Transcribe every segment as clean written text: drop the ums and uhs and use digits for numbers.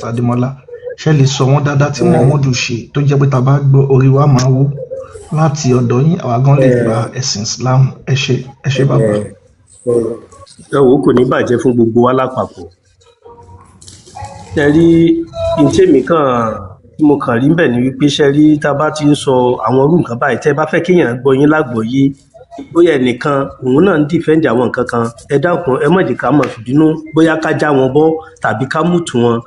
Adémọ́lá, ṣe lè sọ wọn dáadáa tí Muhammadu ṣe tó jẹ́ pé tá a bá gbọ́, orí wa máa wú? Láti ọ̀dọ̀ yín, àwa gan lè gba ẹ̀sìn Islam. Ẹ ṣé, ẹ ṣé bàbá. Ẹ wò ó, kò ní bàjẹ́ fún gbogbo wa lápapọ̀. Ṣe rí ntẹ́mi kàn tí mo kàn rí ń bẹ̀ ni wípé, ṣe rí, tá a bá ti ń sọ àwọn irú nǹkan báyìí, tẹ́ ẹ bá fẹ́ kéèyàn gbọ́ yín lágbọ̀ọ́yé, bóyá ẹnìkan òun náà ń defend àwọn nǹkan kan, ẹ dákun, ẹ má jẹ́ ká máa fìbínú, bóyá ká já wọn bọ́ tàbí ká mùtù wọn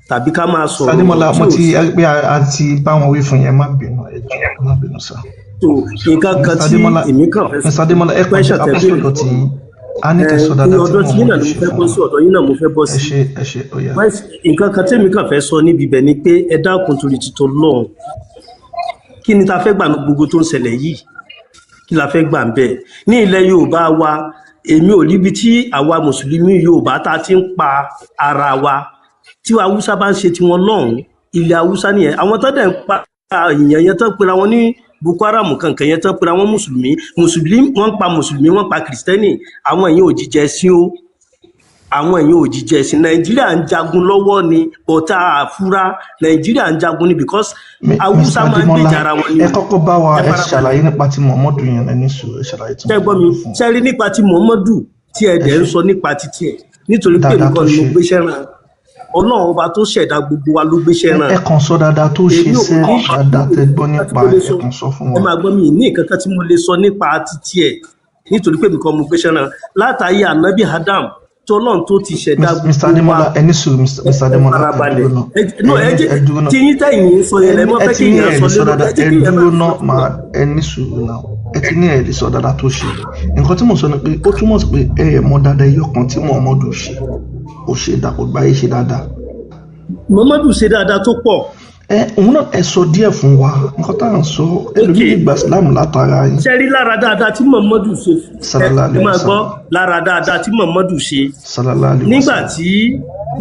tàbí ká máa sọ̀rọ̀ Adémọ́lá, tí mo ò ti rí pé a ti bá wọn wí fún yẹn. Má bínú, ẹ jọ̀ọ́, ẹ má bínú sá. So nǹkan kan Mr. tí Adémọ́lá, èmi kàn fẹ́ Mr. Adémọ́lá, ẹ kàn question tẹ́ apostle béèrè lọ ti yín, a ní kẹ́ sọ dáadáa tí ọ̀dọ̀ tí yín náà Muhammadu ni mo ṣe fẹ́ fún bọ́ wa. sí, ọ̀dọ̀ yín náà mo fẹ́ bọ́ Ẹ sí. ṣé, ẹ ṣé, ó yá. Nǹkan kan tẹ́mi kàn fẹ́ sọ níbi ibẹ̀ ni pé, ẹ dákun, torí títọ́ lọ́hùn, kí ni ta fẹ́ gbà ní gbogbo tó ń ṣẹlẹ̀ yìí? Kí la fẹ́ gbà ń bẹ̀ ní ilẹ̀ Yorùbá wa? Èmi ò ríbi tí àwa mùsùlùmí Yorùbá tá a ti ń pa ara wa. Tí Haúsá bá ń ṣe tiwọn lọ́hùn, ilẹ̀ Haúsá nìyẹn. Àwọn tó dẹ̀ ń pa èèyàn yẹn, tó ń pera wọn ní Boko Haram kankan yẹn, tó ń pera wọn mùsùlùmí, mùsùlùmí, wọ́n ń pa mùsùlùmí, wọ́n pa kìrìsìtẹ́nì. Àwọn èèyàn ò jíjẹ sí o, àwọn èèyàn ò jíjẹ sí. Nàìjíríà ń jagun lọ́wọ́ ni ọ̀tá àfúrá. Nàìjíríà ń jagun ni because Haúsá Mr. máa ń Adémọ́lá, gbèjà ara wọn ni ẹ ẹ kọ́kọ́ bá wa ẹ ẹ farabalẹ̀. ṣàlàyé nípa ti Muhammadu yẹn. Ẹ ní sùúrù, ẹ ṣàlàyé tí Ṣé gbọ́ mi? Muhammadu fún wa. Ṣe rí nípa ti Muhammadu tí ẹ Ẹ dẹ̀ ń ṣé. sọ nípa títí ẹ̀, nítorí pé èmi Dáadáa kọ́ tó ni mo ṣe. gbéṣẹ́ rán. Ọlọ́run ọba tó ṣẹ̀dá gbogbo wa ló gbéṣẹ́ Ẹ rán. ẹ kàn sọ dáadáa tó ṣe Èmi ò sẹ́, ní dáadáa tẹ́ gbọ́ nǹkan tí nípa mo lè ẹ sọ. kàn sọ fún Ẹ wa. máa gbọ́ mi, ní nǹkan kan tí mo lè sọ nípa títí ẹ̀, nítorí pé èmi kọ́ mo gbéṣẹ́ rán látàyè ànábì Adam tí Ọlọ́run tó ti ṣẹ̀dá Mr. gbogbo wa. Adémọ́lá, ẹ ní sùúrù. Mr. Ẹ Adémọ́lá, ẹ farabalẹ̀. dúró náà. Ẹ no, ẹ ẹ ní jẹ́ ẹ dúró náà. tí yín tẹ̀yìn ń sọ yẹn, Ẹ lẹ ní mọ́ ẹ fẹ́ ti kí ní èèyàn ẹ sọ lè sọ lérò. dáadáa. Ẹ jẹ́ Ẹ kí èèyàn dúró náà náà sọ máa. Ẹ ní sùúrù náà. Ẹ ti ní ẹ lè sọ dáadáa tó ṣe. Nǹkan tí mo sọ ni pé ó túmọ̀ sí pé ẹ ẹ mọ dáadáa ẹyọ kan tí Muhammadu ṣe. Ó ṣe dà, kó gbáyé ṣe dáadáa. Muhammadu ṣe dáadáa tó pọ̀. Ẹ òun náà, ẹ sọ díẹ̀ fún wa. Nǹkan tá à ń sọ, ẹlòmíì lè gba Islam látara yín. Ṣe rí lára dáadáa tí Muhammadu ṣe, ẹ Sallallahu ẹ alaihi máa gbọ́, wasallam. lára dáadáa tí Muhammadu ṣe, Sallallahu alaihi nígbà wasallam. tí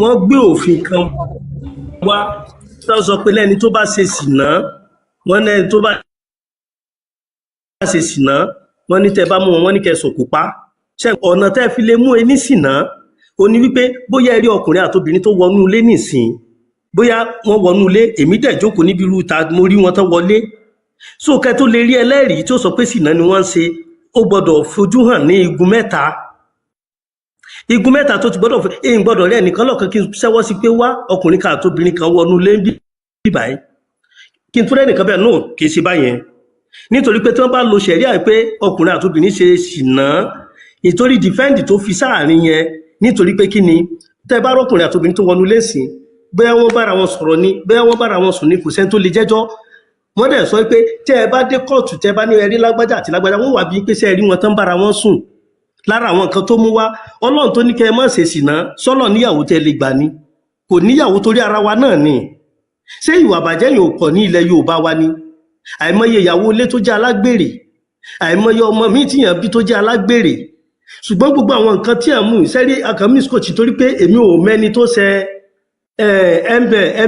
wọ́n gbé òfin kan wá tó sọ pé lẹ́ni tó bá ṣe sìná, wọ́n lẹ́ni tó bá ṣe sìná, wọ́n ní tẹ́ bá mú wọn, wọ́n ní kẹ́ sòkò pa. Ṣe ọ̀nà tẹ́ fi lè mú ẹni sìná ó ní wípé bóyá ẹ rí ọkùnrin àtobìnrin tó wọnú ilé nìsín, bóyá wọ́n wọnú ilé, èmi dẹ̀ jókòó níbi irú ta, mo rí wọn tán wọlé. So kẹ́ tó lè rí ẹlẹ́rìí tó sọ pé sìná ni wọ́n ń ṣe, ó gbọ́dọ̀ fojú hàn ní igun mẹ́ta. Igun mẹ́ta tó ti gbọ́dọ̀ fẹ́, èyí gbọ́dọ̀ rí ẹnìkan lọ́kàn kí n ṣẹ́wọ́ sí pé wá, ọkùnrin kan àtobìnrin kan wọnú ilé ń bí báyìí, kí n tún rẹ́nìkan bẹ́ẹ̀ náà. Kì í ṣe báyẹn, nítorí pé tí wọ́n bá lo ṣẹ̀ríà pé ọkùnrin àtobìnrin ṣe ṣìnà, ìtorí defend tó fi sáàrin yẹn, nítorí pé kí ni, tẹ́ bá rọ́kùnrin àtobìnrin tó wọnú ilé sìn, bóyá wọ́n bára wọn sọ̀rọ̀ ni, bóyá wọ́n bára wọn sùn ni, kò sẹ́ni tó lè jẹ́jọ́. Wọ́n dẹ̀ sọ pé tẹ́ ẹ bá dé kóòtù, tẹ́ ẹ bá ní ẹrí lágbájá àti lágbájá, wọ́n wà bí pé ṣe ẹ rí wọn tán bára wọn sùn. Lára àwọn nǹkan tó mú wá, Ọlọ́run tó ní kẹ́ ẹ má ṣe ṣìnà, sọ́lọ̀ níyàwó tẹ́ lè gbà ni? Kò níyàwó, torí ara wa náà ni. Ṣé ìwà àbàjẹ́ yìí ò pọ̀ ní ilẹ̀ Yorùbá wa ni? Àìmọye ìyàwó ilé tó jẹ́ alágbèrè, àìmọye ọmọ míì tíyàn bí tó jẹ́ alágbèrè. Ṣùgbọ́n gbogbo àwọn nǹkan tí à ń mú ìsẹ́rí akàn miss coach, torí pé èmi ò mẹ́ni tó ṣe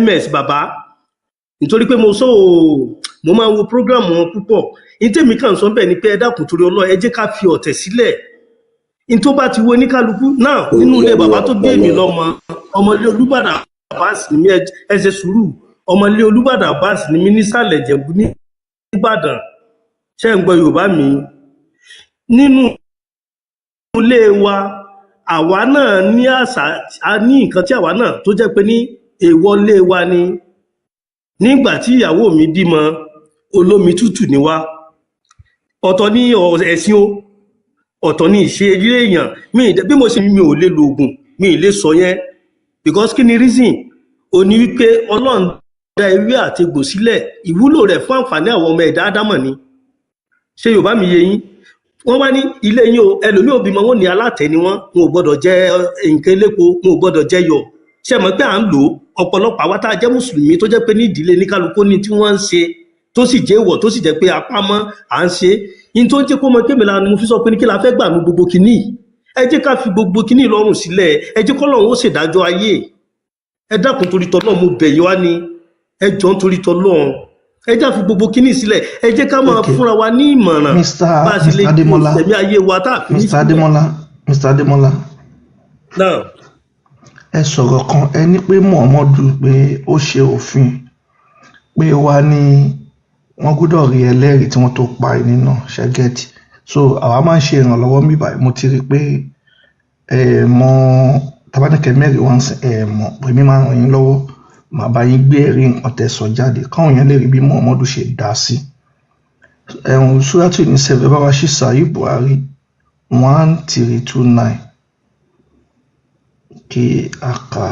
ms bàbá, nítorí pé mo sọ ò mo máa ń wo program wọn púpọ̀. Ní tèmi kàn sọ bẹ́ẹ̀ ni pé, ẹ dákun, torí Ọlọ́run, ẹ jẹ́ ká fi ọ̀tẹ̀ sílẹ̀. Ní tó bá ti wo oníkálukú náà nínú ilé bàbá tó bí èmi lọ́mọ, ọmọlé Olúbàdàn Abbas ni mí. Ẹ ṣe sùúrù. Ọmọlé Olúbàdàn Abbas ni mí nísàlẹ̀ Ìjẹ̀bú ní Ìbàdàn. Ṣé ń gbọ́ Yorùbá mi? Nínú ilé wa, àwa náà ní àṣà, a ní nǹkan tí àwa náà tó jẹ́ pé ní èèwọ̀ ilé wa ni. Nígbà tí ìyàwó mi bímọ, olómi tútù ni wá. Ọ̀tọ̀ ní ẹ̀sìn o, ọ̀tọ̀ ní ìṣe eré èèyàn. Mi bí mo ṣe, mi ò lè lo oògùn, mi ì lè sọ yẹn, because kí ni reason? Ò ní wípé Ọlọ́run dá ewé àti egbò sílẹ̀, ìwúlò rẹ̀ fún àǹfààní àwọn ọmọ ẹ̀dá ádámọ̀ ni. Ṣé Yorùbá mi yé yín? Wọ́n wá ní ilé yín o, ẹlòmíì ò bímọ, wọn ní alátẹ ni wọ́n, wọn ò gbọ́dọ̀ jẹ nǹkan elépo, wọn ò gbọ́dọ̀ jẹ yọ̀. Ṣe mọ̀ pé à ń lò ó? Ọ̀pọ̀lọpọ̀ àwa tá a jẹ́ mùsùlùmí, tó jẹ́ pé ní ìdílé ní kálukú ní tí wọ́n ń ṣe, tó sì jẹ́ ìwọ̀, tó sì jẹ́ pé apámọ́ à ń ṣe yín, tó ń jẹ́ kó mọ kémi la ni mo fi sọ pé ní kí la fẹ́ gbà mú gbogbo kínní yìí. Ẹ jẹ́ ká fi gbogbo kínní lọ́rùn sílẹ̀, ẹ jẹ́ kọ́lọ́run ó ṣèdájọ́ ayé. Ẹ dákun, torí tọ́lọ́run, mo bẹ̀ yín wá ní, ẹ jọ̀ọ́, nítorí tọ́lọ́run, ẹ já fi gbogbo kínní sílẹ̀. Ẹ jẹ́ ká máa fúnra wa ní ìmọ̀ràn Mr. bá a sì lè Mr. gbé Ademola, ìsẹ̀mí ayé wa tá a fi ní Mr. sílẹ̀. Ademola, Mr. Ademola. Náà. Ẹ sọ̀rọ̀ kan, ẹ ní pé Muhammadu pé ó ṣe òfin pé wá ní wọ́n gbọ́dọ̀ rí ẹlẹ́rìí tí wọ́n tó pa ẹni náà, ṣe get? So àwa máa ń ṣe ìrànlọ́wọ́ mi báyìí. Mo ti rí i pé ẹ mọ tabanẹkẹ mẹ́rin wá ń sìn, ẹ mọ̀ pé mi máa ń ràn yín lọ́wọ́, màá bá yín gbé ẹ̀rí nǹkan tẹ́ sọ jáde káwọn yẹn lè rí bí Muhammadu ṣe dá sí ẹ̀hún. Suratu Unicef, ẹ bá wa ṣí Sahih Buhari 1329 kí a kà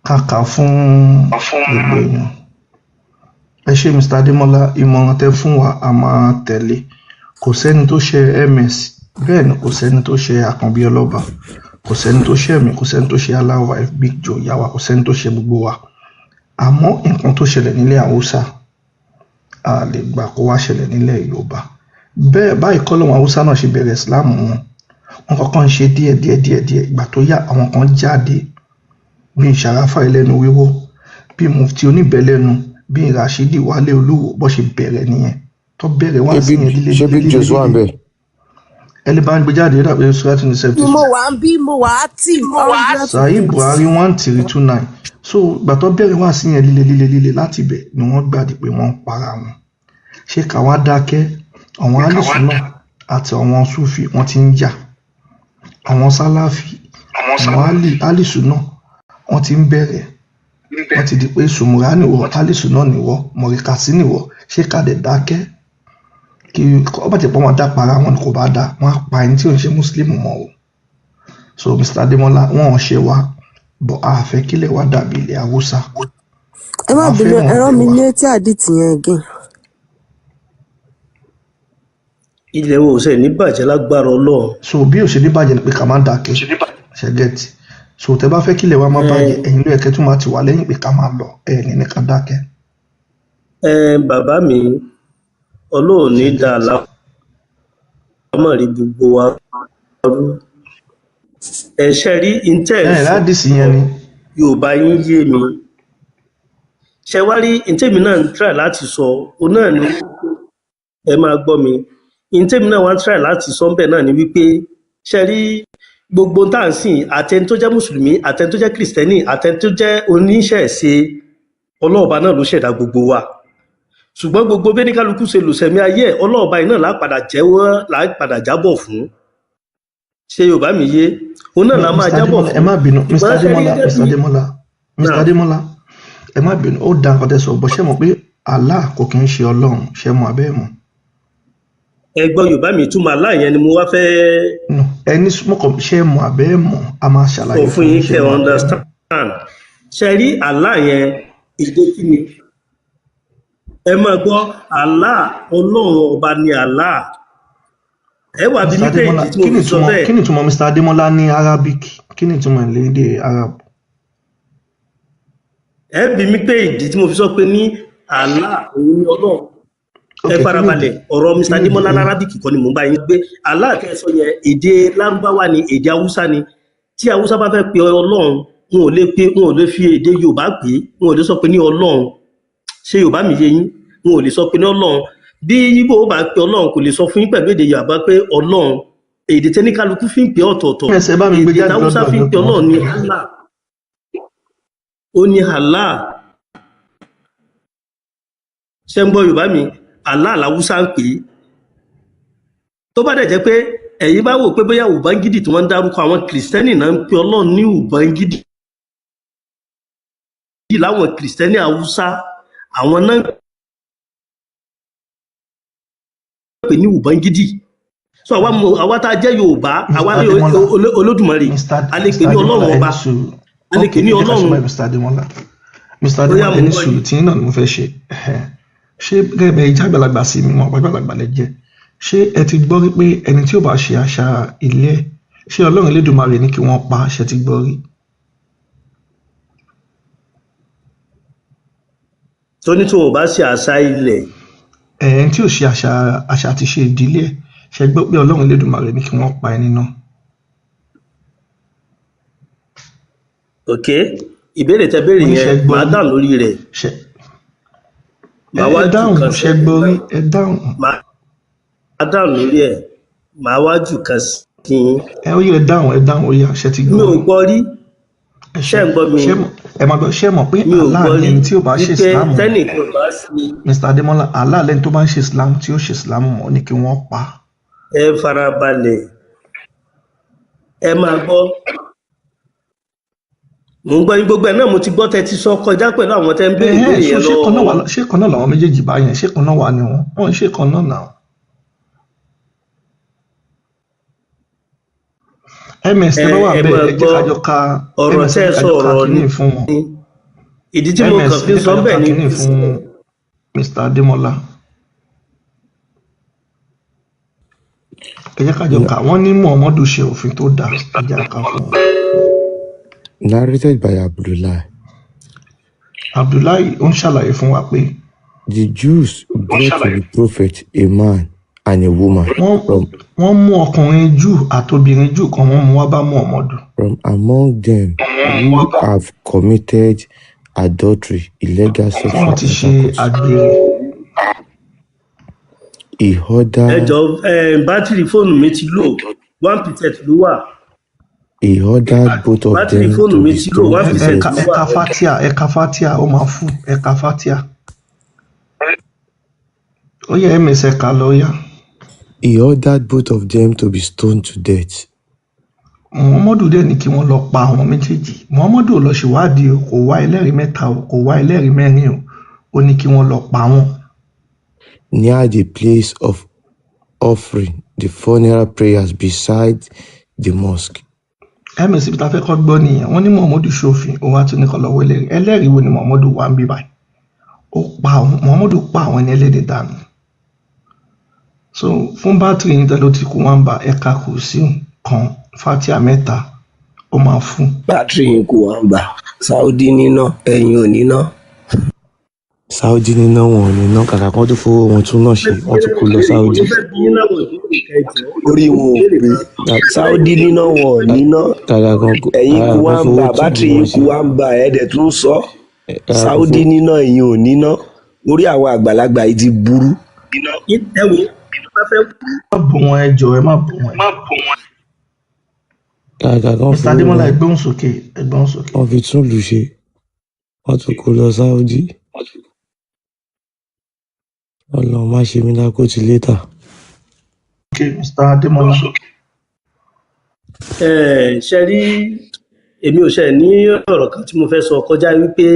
ká kà fún gbogbo èèyàn. Ẹ ṣé, Mr Adémọlá, ìmọ̀ràn tẹ́ fún wa a máa tẹ̀lé. Kò sẹ́ni tó ṣe ms, bẹ́ẹ̀ ni kò sẹ́ni tó ṣe Àkànbí Ọlọ́ba, kò sẹ́ni tó ṣe mí, kò sẹ́ni tó ṣe aláwa Big Joe yàwá, kò sẹ́ni tó ṣe gbogbo wa. Àmọ́ nǹkan tó ṣẹlẹ̀ nílẹ̀ Haúsá, a lè gbà kó wá ṣẹlẹ̀ nílẹ̀ Yorùbá bẹ́ẹ̀. Báyìí kọ́ lọ́wọ́ Haúsá náà ṣe bẹ̀rẹ̀ Islam wọn. Wọn kọ́kọ́ ń ṣe díẹ̀ díẹ̀ díẹ̀ díẹ̀. Ìgbà tó yá, àwọn kan jáde bíi Sàràfà ẹlẹ́nu wíwọ́, bíi Mufti oníbẹ̀lẹ́nu, bíi Rashidi Wálé Olúwo. Bó ṣe bẹ̀rẹ̀ nìyẹn, tó bẹ̀rẹ̀ wá Ṣé sí big yẹn líle ṣé líle Big líle Joes wà líle. ń bẹ̀? Ẹ lè bá ń gbé jáde, ó dàbí Suratu Unicef ti Mo sọ. wà ń bí, mo wà active 100. Sahih Buhari 1329. So ìgbà tó bẹ̀rẹ̀ wá sí yẹn líle líle líle, láti ibẹ̀ ni wọ́n gbàdí pé wọ́n ń para wọn. Ṣé ká wá dákẹ́? Àwọn alùsùn náà àti àwọn sufi wọ́n ti ń jà, àwọn sálàfì, àwọn alùsùn náà wọ́n ti ń bẹ̀rẹ̀, wọ́n ti di pé sùmùrà nìwọ, alùsùn náà nìwọ, mọ̀ríkàsí nìwọ. Ṣé ká dẹ̀ dákẹ́? Kí ọ bá ti pọ́n wọn dá para wọn kò bá dá wọn á pa ẹni tí ò ń ṣe mùsùlùmí mọ́ o. So Mr Adémọlá, wọn ò ṣe wá bọ̀, a fẹ́ kílẹ̀ wá dàbí ilẹ̀ Haúsá. Ẹ má Àwa bínú, fẹ́ràn ẹ rán ilẹ̀ mi wa. létí àdìtì yẹn again. Ilẹ̀ wo ò sẹ̀ ní bàjẹ́ lágbára Ọlọ́run. So bí òṣèlú bàjẹ́ ni pé ká má dákẹ́, ṣe get? So tẹ bá fẹ́ kílẹ̀ wa má bàjẹ́, ẹ̀yin ló yẹ kẹ́ tún máa ti wà lẹ́yìn pé ká máa lọ, ẹ̀ ní ní ká dákẹ́. Ẹ bàbá mi, Ọlọ́run ní Ṣe dá get? àlámọ̀rí gbogbo wa rú. Ẹ ṣe rí intẹ́ Ẹ sọ, ládìsí yẹn ni. Yorùbá yín yé mi. Ṣe wá rí intẹ́mi náà ń try láti sọ òun náà ni, ẹ máa gbọ́ mi, intẹ́mi náà wá ń try láti sọ ń bẹ̀ náà ni wípé, ṣe rí gbogbo tá à ń sìn, àtẹni tó jẹ́ mùsùlùmí, àtẹni tó jẹ́ kìrìsìtẹ́nì, àtẹni tó jẹ́ oníṣẹ̀ṣe, Ọlọ́ọ̀ba náà ló ṣẹ̀dá gbogbo wa. Ṣùgbọ́n gbogbo bí ní kálukú ṣe lòsẹ̀mí ayé ẹ̀, Ọlọ́ọ̀ba yìí náà lápadà jẹ́wọ́, lápadà jábọ̀ fún. Ṣé Yorùbá mi yé? Òun náà la máa Mr jábọ̀ Adémọlá, ẹ fún. má bínú, Mr Ṣùgbọ́n ṣe rí Adémọlá, gẹ́gẹ́ Mr bí Adémọlá, Mr náà Adémọlá, ẹ má bínú. Ó da nǹkan tẹ́ sọ bọ́. Ṣé mọ̀ pé Allah kò kí ń ṣe Ọlọ́run? Ṣé mọ̀ abẹ́ mọ̀? Ẹ gbọ́ Yorùbá mi, ìtumọ̀ Allah yẹn ni mo wá fẹ́ No, ẹ ní mọ̀kàn. Ṣé mọ̀ abẹ́ mọ̀? A máa sọ ṣàlàyé fún fún yín. yín Ṣé kẹ́ ẹ mọ̀ abẹ́ mọ̀? understand. Ṣe rí Allah yẹn, èdè kí ni? Ẹ máa gbọ́, Allah, Ọlọ́run ọba ni Allah. Ẹ wà bí Mr mi pé Adémọlá, ìdí tí mo kí ni fi sọ ìtumọ̀ bẹ́ẹ̀. Kí ni ìtumọ̀ Mr Adémọlá ní Arabic? Kí ni ìtumọ̀ ẹ̀ lédè Arab? Ẹ bí mi pé ìdí tí mo fi sọ pé ní Allah òun ni Ọlọ́run. Ok, Ẹ kí ni ìdí? farabalẹ̀, ọ̀rọ̀ Kí Mr ni ìdí? Adémọlá lárabíkì kọ́ ni mò ń bá yín gbé. Allah tẹ́ ẹ sọ yẹn, èdè Lárúbáwá ni, èdè Haúsá ni. Tí Haúsá bá fẹ́ pe Ọlọ́run, wọn ò lè pe, wọn ò lè fi èdè Yorùbá pè é, wọn ò lè sọ pé ní Ọlọ́run. Ṣé Yorùbá mi yé yín? Wọn ò lè sọ pé ní Ọlọ́run. Bí Ìgbò bá pe Ọlọ́run, kò lè sọ fún yín pẹ̀lú èdè Yorùbá pé Ọlọ́run. Èdè tẹ́níkálukú fi ń pè ọ̀tọ̀ọ̀tọ̀. Ẹsẹ̀ bá mi gbé Èdè jáde táwùsá lọ́dọ̀ fi ń pe lókè wọn. Ọlọ́run ní Allah, ó ní Allah. Ṣé ń gbọ́ Yorùbá mi? Allah làwùsá ń pè é. Tó bá dẹ̀ jẹ́ pé ẹ̀yin bá wò pé bóyá Ubangidi tí wọ́n ń dárúkọ, àwọn kìrìsìtẹ́nì náà ń pe Ọlọ́run ní Ubangidi. Láwọn kìrìsìtẹ́nì Haúsá, àwọn náà ń pè ní Ubangidi. So àwa mo àwa tá a jẹ́ Yorùbá, Mr àwa ní Adémọlá, Olódùmarè, Mr a lè pè Mr ní Adémọlá, Ọlọ́run ẹ ọba, ní sùúrù. a lè Ok, pè ní ẹ jẹ́ ká ṣe Ọlọ́run. báyìí, Mr Adémọlá. Mr Bóyá Adémọlá, mo ẹ ní gbọ́ sùúrù yín. tí yín náà ni mo fẹ́ ṣe. Ẹhẹ́n. Ṣé gẹ́gẹ́ bẹ́ẹ̀ jẹ́ àgbàlagbà sí mi, mọ̀ pé àgbàlagbà lẹ jẹ́. Ṣé ẹ ti gbọ́ rí pé ẹni tí ò bá ṣe àṣà ilé ẹ̀, ṣé Ọlọ́run Elédùmarè ní kí wọ́n pa á? Ṣé ti gbọ́ rí? Tó ní tí wọn ò bá ṣe àṣà ilẹ̀, Ẹni tí ò ṣe àṣà àti ṣe ìdílé ẹ̀, ṣé gbọ́ pé Ọlọ́run Elédùmarè ní kí wọ́n pa ẹni náà? Ok, ìbéèrè tẹ béèrè Mo ní ṣé yẹn, gbọ́ màá rí? dáhùn lórí rẹ̀. Ṣé Màá ẹ wá jù dáhùn, kan ṣé gbọ́ rí? Ẹ dáhùn. Màá dáhùn lórí ẹ̀, màá wá jù kan Yín. Ẹ ó yẹ, ẹ dáhùn, ẹ dáhùn, ó yá, ṣe ti Mi gbọ́ ò rí? gbọ́ rí. Ẹ Ṣé ṣe ń gbọ́ mi? Ṣé ẹ máa gbọ́, ṣé mọ̀ pé Mi ò Allah gbọ́ ni rí ẹni tí ò bá ṣe wípé Islam mọ́? tẹ́nìkan bá sí. Mr Adémọ́lá, Allah lẹni tó bá ń ṣe Islam tí ó ṣe Islam mọ́ ní kí wọ́n pa á. Ẹ farabalẹ̀, ẹ máa gbọ́. Mò ń gbọ́ yín. Gbogbo ẹ̀ náà mo ti gbọ́ tẹ́ ti sọ kọjá pẹ̀lú àwọn tẹ́ ń béèrè Ẹhẹ́n, ìbéèrè so yẹn ṣé lọ́wọ́ kan náà wà wọn. Ṣé kan náà làwọn méjèèjì bá yẹn? Ṣé kan náà wà ní wọn? Wọn ń ṣe kan náà náà. Ms Ẹ tẹ bá wà ẹ bẹ́ẹ̀, máa ẹ jẹ́ gbọ́ ká jọ ka. ọ̀rọ̀ Ms, tẹ́ ẹ ẹ jẹ́ ká sọ, jọ ka ọ̀rọ̀ ni kínní fún wọn. Ìdí tí mo Ms, kàn ẹ fi jẹ́ sọ ká jọ bẹ́ẹ̀ ka ni kínní fún Mr Adémọ́lá. Ẹ jẹ́ ká jọ kà. Wọ́n ní Muhammadu ṣe òfin tó dáa, ẹ jẹ́ ká fún wọn. Narrated by Abdullah. Abdullahi ó ń ṣàlàyé fún wa pé The Jews brought to the Prophet a man and a woman wọ́n from wọ́n mú ọkùnrin Júù àtobìnrin Júù kan, wọ́n mú wá bá Muhammadu from among them who have committed adultery, illegal tí sexual wọ́n ti ṣe intercourse. àgbèrè. He Ẹ ordered jọ ẹ, bátìrì fóònù mi ti lò, 1% ló wà. He ordered both of Bátìrì them fóònù to mi be ti lò, stoned one to Ẹ percent ka death. ló ẹ wà. ka fatia, ẹ ka fatia, ó máa fún, ẹ ka fatia. Ó yẹ, ms, ẹ kà lọ, ó yá. He ordered both of them to be stoned to death. Muhammadu dẹ̀ ní kí wọ́n lọ pa àwọn méjèèjì. Muhammadu ò lọ ṣèwádìí o, kò wá ẹlẹ́rìí mẹ́ta o, kò wá ẹlẹ́rìí mẹ́rin o, ó ní kí wọ́n lọ pa wọ́n. Near the place of offering the funeral prayers beside the mosque. Ms, ibi tá a fẹ́ kọ́ gbọ́ nìyẹn. Wọ́n ní Muhammadu ṣòfin, òun á tún ní kó lọ wọ ẹlẹ́rìí. Ẹlẹ́rìí wo ni Muhammadu wà ń bí báyìí? Ó pa àwọn, Muhammadu pa àwọn ẹni ẹlẹ́dẹ̀ dànù. So fún bátìrì yín tẹ́lẹ̀ ó ti kú, wọn bá ẹ̀ka kù sí kan, fatia mẹ́ta, ó máa fún. Bátìrì yín kù wá ń bà Saudi níná, ẹ̀yin ò níná. Saudi níná, wọn ò níná. Kàkà kan tó fowó wọn tún náà ṣe, wọn tún kó lọ Saudi. Mo fẹ́ bi yín láwọn ìbéèrè kan, ẹ jọ̀ọ́. Orí wọn ò Ìbéèrè pé. kan. Saudi níná, wọn ò níná. Kàkà kan Ẹ̀yin kàkà kù wá kan ń fowó bà tún bátìrì wọn yín ṣe. kù wá ń bà, ẹ̀ẹ́dẹ̀ tún sọ. Kàkà kan Saudi fowó níná, ẹ̀yin ò níná. Orí àwọn àgbàlagbà yìí ti burú. Ẹ wo, bá fẹ́ Má bù wọn, ẹ jọ̀ọ́, ẹ má bù wọn. Kàkà kan Mr fowó Adémọ́lá, wọn ẹ gbóhùn sókè, ẹ gbóhùn sókè. wọn fi tún lù ṣe, wọn tún kó lọ Saudi. Ọlọ́run má ṣe mí lákòótì létà. Ok, Mr Adémọ́lá. Ẹ ṣe rí, èmi ò ṣe ní ọ̀rọ̀ kan tí mo fẹ́ sọ kọjá wípé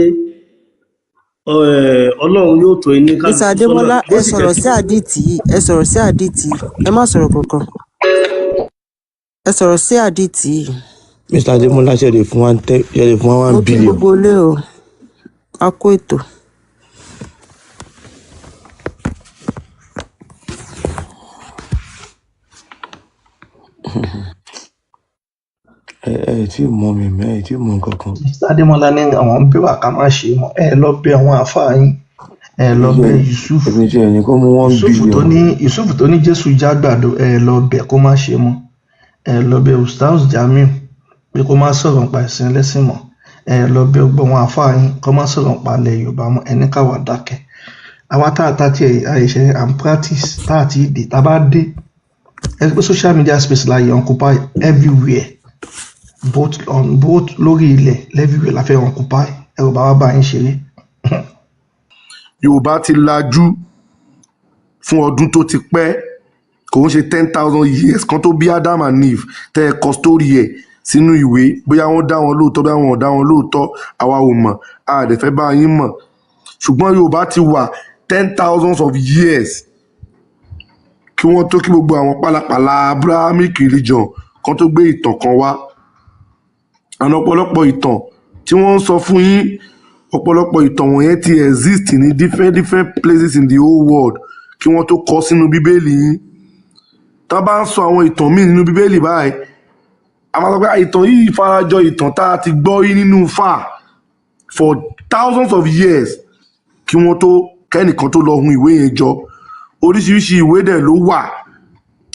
Ọlọ́run yóò tó ní Mr kálukú sọ́nà Adémọ́lá, bó ẹ sì jẹ́ sọ̀rọ̀ sí àdìtì yìí, ẹ sọ̀rọ̀ sí àdìtì yìí, ẹ má sọ̀rọ̀ kankan, ẹ sọ̀rọ̀ sí àdìtì yìí. Mr Adémọ́lá, ṣe lè fún wa ten, ṣe lè fún wa Mo one kí billion. gbogbo ilé o, a kó ètò. Ẹ tí ì mọ mi mẹ, ẹ tí ì mọ nǹkan kan. Mr Adémọ́lá ní àwọn ń bí wà ká má ṣe mọ́. Ẹ lọ bẹ̀ àwọn àáfàá yín, ẹ lọ Èmi bẹ̀ tí Yusuf. èmi tí ẹ ní kó mú one Yusuf tó billion. ní, Yusuf tó ní Jésù jágbàdo, ẹ lọ bẹ̀ kó má ṣe mọ́. Ẹ lọ bẹ̀ Ustaz Jamiu pé kó má sọ̀rọ̀ nípa ẹ̀sìn ẹlẹ́sìn mọ́. Ẹ lọ bẹ̀ gbogbo àwọn àáfàá yín kó má sọ̀rọ̀ nípa ilẹ̀ Yorùbá mọ́. Ẹ ní káwa dákẹ́. Àwa tá a ta tiẹ̀ àìṣe and practice tá a ti dé, tá a bá dé, ẹ pé social media space la yẹ occupy everywhere, both on both lórí ilẹ̀, everywhere la fẹ́ occupy. Ẹ rò bá wa bá yín ṣeré. Yorùbá ti lajú fún ọdún tó ti pẹ́. Kò ń ṣe 10,000 years kan tó bí Adam and Eve tẹ́ ẹ kọ story ẹ̀ sínú ìwé. Bóyá wọ́n dá wọn lóòótọ́, bóyá wọn ò dá wọn lóòótọ́, àwa ò mọ̀, a dẹ̀ fẹ́ bá yín mọ̀. Ṣùgbọ́n Yorùbá ti wà ten thousands of years kí wọ́n tó, kí gbogbo àwọn pálapàla Abrahamic religion kan tó gbé ìtàn kan wá. Àwọn ọ̀pọ̀lọpọ̀ ìtàn tí wọ́n ń sọ fún yín, ọ̀pọ̀lọpọ̀ ìtàn wọ̀nyẹn ti exist ní different different places in the whole world kí wọ́n tó kọ sínú Bíbélì yín. Tá bá ń sọ àwọn ìtàn míì nínú Bíbélì báyìí, a máa sọ pé ìtàn yìí farajọ ìtàn tá a ti gbọ́ rí nínú fà for thousands of years kí wọ́n tó, kẹ́nìkan tó lọ hun ìwé yẹn jọ. Oríṣiríṣi ìwé dẹ̀ ló wà.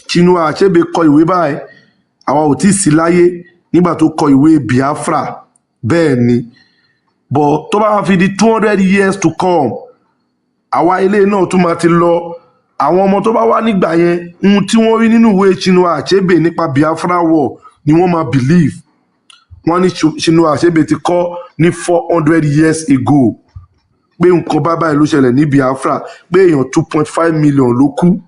Chinua Achebe kọ ìwé báyìí, àwa ò tí ì sí láyé nígbà tó kọ ìwé Biafra. Bẹ́ẹ̀ ni, but tó bá fi di 200 years to come, àwa ilé náà tún máa ti lọ. Àwọn ọmọ tó bá wá nígbà yẹn, ohun tí wọ́n rí nínú ìwé Chinua Achebe nípa Biafra War ni wọ́n máa believe. Wọ́n ní Chinua Achebe ti kọ́ ní 400 years ago pé nǹkan bá báyìí ló ṣẹlẹ̀ ní Biafra, pé èèyàn 2.5 million ló kú.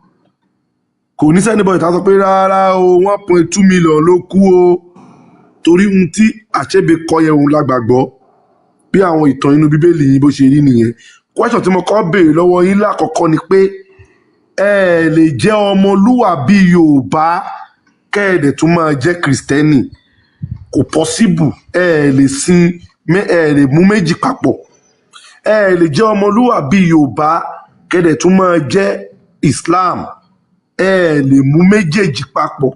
Kò ní sẹ́ni bọ̀dì tá a sọ pé rárá o, 1.2 million ló kú o, torí ohun tí Achebe kọ yẹn, òun la gbàgbọ́. Bí àwọn ìtàn inú Bíbélì yín bó ṣe rí nìyẹn. Question tí mo kọ́ béèrè lọ́wọ́ yín lákọ̀ọ́kọ́ ni pé ẹ lè jẹ́ ọmọlúwàbí Yorùbá kẹ́ ẹ dẹ̀ tún máa jẹ́ Kìrìsìtẹ́nì. Kò possible. Ẹ lè sin, ẹ lè mú méjì papọ̀. Ẹ lè jẹ́ ọmọlúwàbí Yorùbá kẹ́ ẹ dẹ̀ tún máa jẹ́ Islam. Ẹ lè mú méjèèjì papọ̀.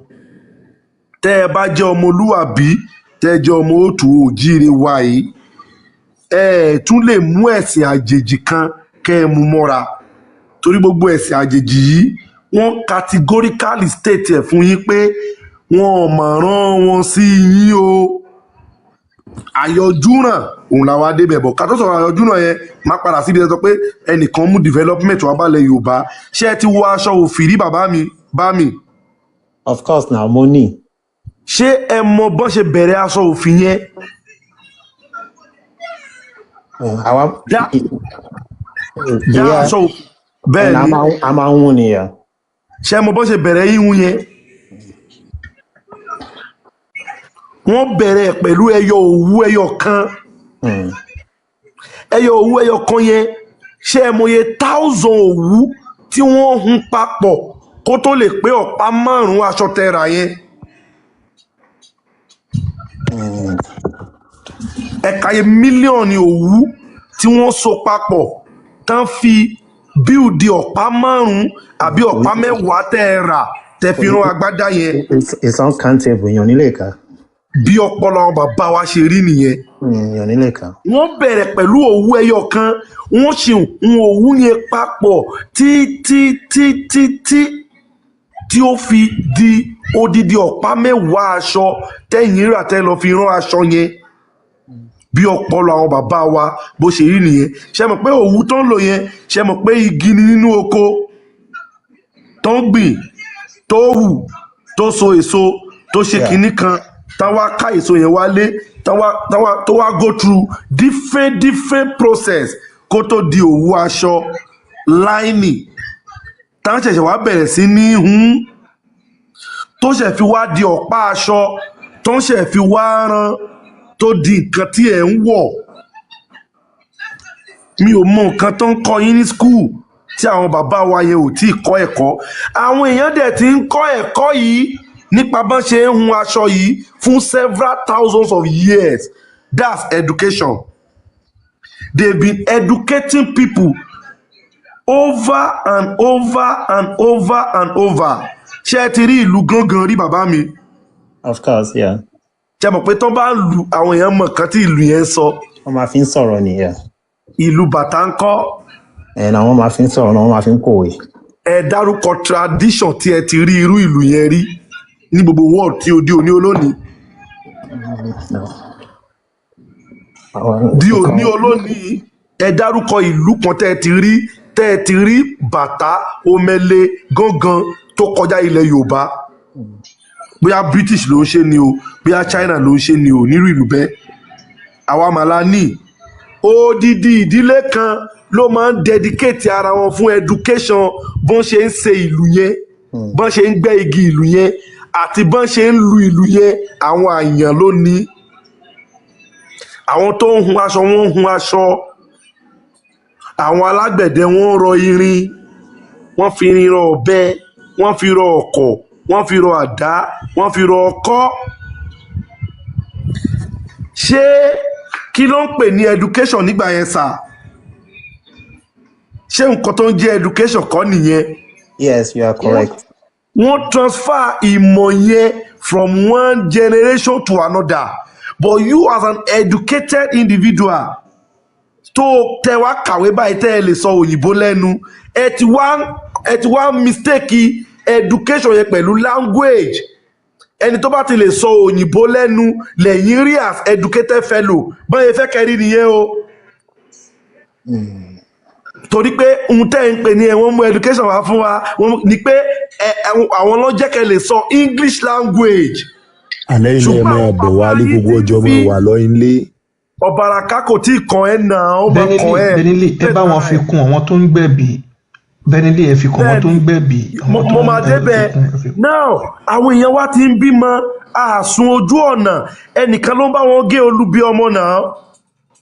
Tẹ́ ẹ bá jẹ́ ọmọlúwàbí, tẹ́ ẹ jẹ́ ọmọ òtù òjíire wa yìí, ẹ tún lè mú ẹ̀sìn àjèjì kan kẹ́ ẹ mú mọ́ra, torí gbogbo ẹ̀sìn àjèjì yìí, wọ́n categorically state ẹ̀ fún yín pé wọn ò mọ̀ rán wọn sí yín o. Àyọjúràn òun làwọn adébẹ̀ bọ̀. Ká tó sọ̀rọ̀ àyọjúràn yẹn, má padà síbi ẹ sọ pé ẹnìkan mú development wá balẹ̀ Yorùbá. Ṣé ẹ ti wọ aṣọ òfì rí, bàbá mi bá mi? Of course na, mo ní. Ṣé ẹ mọ bọ́n ṣe bẹ̀rẹ̀ aṣọ òfì yẹn? Àwa dá ìyá aṣọ òfì bẹ́ẹ̀ ẹ̀nà ni. A máa ń hún nìyà. Ṣé ẹ mọ bọ́n ṣe bẹ̀rẹ̀ híhun yẹn? Wọ́n bẹ̀rẹ̀ pẹ̀lú ẹyọ òwú ẹyọ kan. Ẹyọ òwú ẹyọ kan yẹn, ṣé ẹ mọye thousand òwú tí wọ́n hun papọ̀ kó tó lè pé ọ̀pá márùn-ún aṣọ tẹ́ra yẹn? Ẹ̀ka yẹn, mílíọ̀nù òwú tí wọ́n so papọ̀ tán fi bíùdì ọ̀pá márùn-ún àbí ọ̀pá 10 tẹ́ ẹ rà tẹ́ fi rán agbádá yẹn. It's uncountable, èèyàn nílé ká. Bí ọpọlọ àwọn bàbá wa ṣe rí nìyẹn. Èèyàn nílé ká. Wọ́n bẹ̀rẹ̀ pẹ̀lú òwú ẹyọ kan, wọ́n sì hun òwú yẹn papọ̀ tí tí tí tí tí ó fi di odidi ọ̀pá 10 aṣọ tẹ́yìn rà tẹ́ lọ fi rán aṣọ yẹn. Bí ọpọlọ àwọn bàbá wa bó ṣe rí nìyẹn. Ṣe mọ̀ pé òwú tó ń lò yẹn, ṣe mọ̀ pé igi ni nínú oko tó ń gbìn, tó hù, tó so èso, tó ṣe kinní kan, táwa ká èso yẹn wálé, táwa tó wá go through different different process kó tó di òwú aṣọ láìní, táwọn ṣẹ̀ṣẹ̀ wá bẹ̀rẹ̀ sí ní hun, tó ṣẹ̀ fi wá di ọ̀pá aṣọ, tó ń ṣẹ̀ fi wá rán, tó di nǹkan tí ẹ̀ ń wọ̀. Mi ò mọ nǹkan tó ń kọ́ yín ní school tí àwọn bàbá wa yẹn ò tí ì kọ́ ẹ̀kọ́. Àwọn èèyàn dẹ̀ ti ń kọ́ ẹ̀kọ́ yìí nípa bọ́n ṣe ń hun aṣọ yìí fún several thousands of years. That's education. They've been educating people over and over and over and over. Ṣé ẹ ti rí ìlú gángan rí, bàbá mi? Of course, yeah. Ṣe mọ̀ pé tán bá ń lu, àwọn èèyàn mọ̀ nǹkan tí ìlú yẹn ń sọ? Wọ́n máa fi ń sọ̀rọ̀ nìyẹn. Ìlú bàtà ń kọ́? Ẹ̀ náà, wọ́n máa fi ń sọ̀rọ̀ náà, wọ́n máa fi ń kòwé. Ẹ dárúkọ tradition tí ẹ ti rí irú ìlú yẹn rí ní gbogbo world tí ó di òní olónìí. No. Àwọn Di òní nǹkan olónìí, ẹ dárúkọ ìlú kan tẹ́ ẹ ti rí bàtà, omele, gángan tó kọjá ilẹ̀ Yorùbá. Bóyá British ló ń ṣe ni o, bóyá China ló ń ṣe ni o, nírú ìlú bẹ́ẹ̀, àwa màlá ní odidi ìdílé kan ló máa ń dedicate ara wọn fún education, bọ́n ṣe ń ṣe ìlú yẹn, bọ́n ṣe ń gbẹ́ igi ìlú yẹn àti bọ́n ṣe ń lu ìlú yẹn. Àwọn àyàn ló ní àwọn tó ń hun aṣọ, wọ́n ń hun aṣọ. Àwọn alágbẹ̀dẹ, wọ́n ń rọ irin, wọ́n fi irin rọ ọ̀bẹ, wọ́n fi rọ ọ̀kọ̀, wọ́n fi rọ àdá, wọ́n fi rọ ọkọ́. Ṣé kí ló ń pè ní education nígbà yẹn sà? Ṣé nǹkan tó ń jẹ́ education kọ́ nìyẹn? Yes, you are correct. Wọ́n transfer ìmọ̀ yẹn from one generation to another. But you as an educated individual tó tẹ wá kàwé báyìí, tẹ́ ẹ lè sọ òyìnbó lẹ́nu, ẹ ti wá mistake education yẹn pẹ̀lú language. Ẹni tó bá ti lè sọ òyìnbó lẹ́nu lẹ́yìn rí as educated fellow. Bọ́n yẹn fẹ́ kẹ́rí nìyẹn o. Torí pé ohun tẹ́ ń pè ní ẹ, wọ́n mú education wá fún wa, wọ́n ní pé ẹ àwọn ló jẹ́ kẹ́ lè sọ English language. Àlẹ́ ilẹ̀ Ṣùgbọ́n máa àwọn bọ̀ bàbá wálé, yín gbogbo ti ọjọ́ fi máa wà lọ́yìn lé. Ọ̀bàràká kò tí ì kàn ẹ́ náà, ó máa Benili, kàn ẹ́. Benili, ẹ bá wọn fi kún àwọn tó ń gbẹ̀bí. Benili, ẹ fi kún àwọn tó ń gbẹ̀bí, Mo àwọn tó mo ń máa ẹ fi débẹ̀ kún, ẹ fi kún. Now, àwọn èèyàn wa ti ń bímọ àsùn ojú ọ̀nà, ẹnìkan ló ń bá wọn gé olubi ọmọ náà.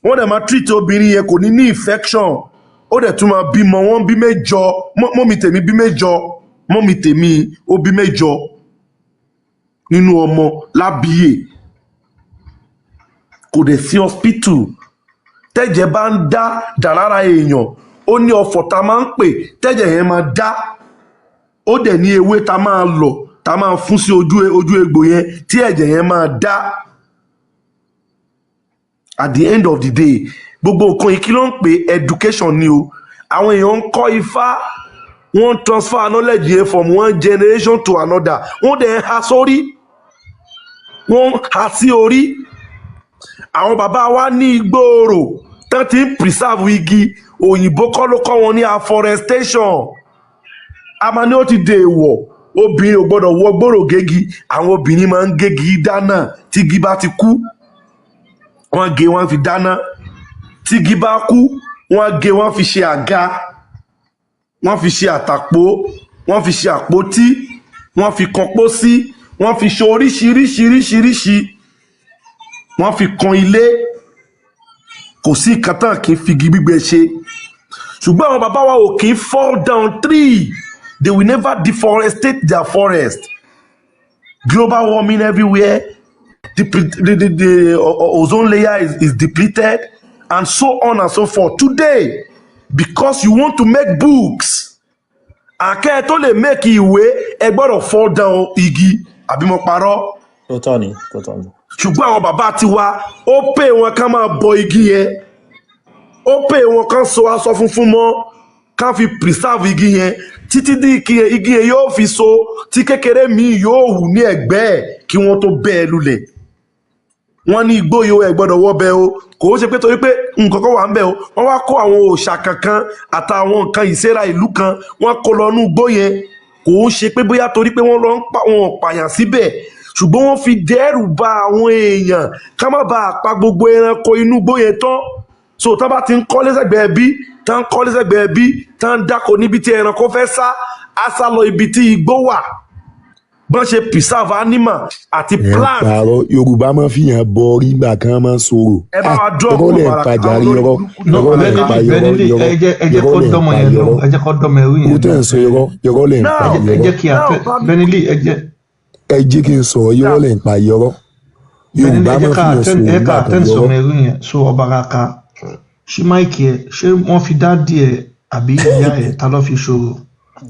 Wọ́n dẹ̀ máa treat obìnrin yẹn, kò ní ní infection, ó dẹ̀ tún máa bímọ. Wọ́n bí mẹ́jọ. Mummy tèmi bí mẹ́jọ. Mummy tèmi ó bí mẹ́jọ nínú ọmọ lábíyè. Kò dẹ̀ sí hospital. Tẹ́jẹ̀ bá ń dá dà lára èèyàn, ó ní ọ̀fọ̀ tá a máa ń pè, tẹ́jẹ̀ yẹn máa dá. Ó dẹ̀ ní ewé tá a máa lọ̀, tá a máa fún sí ojú egbò yẹn, tí ẹ̀jẹ̀ yẹn máa dá. At the end of the day, gbogbo nǹkan yìí, kí ló ń pè? Education ni o. Àwọn èèyàn ń kọ́ ifá, wọ́n ń transfer knowledge yẹn from one generation to another. Wọ́n dẹ̀ ń ha sórí, wọ́n ń ha sí orí. Àwọn bàbá wa ní igbóòrò tán ti ń preserve igi. Òyìnbó kọ́ ló kọ́ wọn ní afforestation. A máa ní ó ti dèèwọ̀, obìnrin ò gbọ́dọ̀ wọ gbòòrò gégi. Àwọn obìnrin máa ń gégi dáná. Tígi bá ti kú, wọ́n gé, wọ́n fi dáná. Tígi bá kú, wọ́n gé, wọ́n fi ṣe àga, wọ́n fi ṣe àtàpó, wọ́n fi ṣe àpótí, wọ́n fi kan pósí, wọ́n fi ṣe oríṣiríṣiríṣiríṣi, wọ́n fi kan ilé. Kò sí nǹkan tán kì í figi gbígbẹ ṣe. Ṣùgbọ́n àwọn bàbá wa ò kì í fall down tree. They will never deforestate their forest. Global warming everywhere, the ozone layer is depleted and so on and so forth. Today, because you want to make books, àkẹ́ ẹ tó lè make ìwé, ẹ gbọ́dọ̀ fall down igi. Àbí mo parọ́? Tó tọ́ ni, tó tọ́ ni. Ṣùgbọ́n àwọn bàbá tiwa, ó pè wọn ká máa bọ igi yẹn, ó pè wọn kán so aṣọ funfun mọ́, ká fi preserve igi yẹn títí dí igi yẹn yóò fi so, tí kékeré míì yóò hù ní ẹ̀gbẹ́ ẹ̀ kí wọ́n tó bẹ́ ẹ lulẹ̀. Wọ́n ní igbó yìí, ẹ gbọ́dọ̀ wọ́ bẹ́ o. Kò ó ṣe pé torí pé nǹkan kan wà ń bẹ̀ o. Wọ́n wá kó àwọn òòṣà kankan àtàwọn nǹkan ìṣera ìlú kan, wọ́n kó lọ nú igbó yẹn. Kò ó ṣe pé bóyá torí pé wọ́n lọ ń pa wọn ò pààyàn síbẹ̀, ṣùgbọ́n wọ́n fi dẹ́rù ba àwọn èèyàn ká má bàa pa gbogbo ẹranko inú igbó yẹn tán. So tá bá ti ń kọ́lé sẹ́gbẹ̀ẹ́ bí, tá ń kọ́lé sẹ́gbẹ̀ẹ́ bí, tá ń dáko níbi tí ẹranko fẹ́ sá, á sá lọ ibi tí igbó wà. Bọ́n ṣe preserve animal àti Ẹ̀ ń plant. parọ́. Yorùbá máa ń fìyàn bọ orí ìgbà kan máa ń sọ̀rọ̀. Ẹ bá wa drop Irọ́ lẹ̀ ń ọ̀bàrà pa àwọn jàre. olórí Irọ́, burúkú ní irọ́ lẹ̀ ń ọ̀bàrà. pa, irọ́. Benili, Irọ́, ẹ jẹ́ irọ́ kó lẹ̀ ń dọ́mọ pa yẹn lóhùn. irọ́. Ẹ jẹ́ kó dọ́mọ ẹrú Owó yẹn tẹ̀ ń lóhùn. sọ, irọ́, irọ́ lẹ̀ ń pa. Now, Ẹ Irọ́. jẹ́ kí a now, tẹ bá mi Benili, ẹ jẹ́ Ẹ jẹ́ kí n sọ̀rọ̀. Irọ́ lẹ̀ ń pa, irọ́. Benili, Yorùbá ẹ jẹ́ máa ń ká fìyàn attend sọ̀rọ̀ ẹ ká nígbà kan, attend irọ́. sọmọ ẹrú yẹn. So Ọ̀bàràká, ṣí mic ẹ. Ṣé wọ́n fi daddy ẹ àbí ìyá ẹ, ta ló fi ṣòro?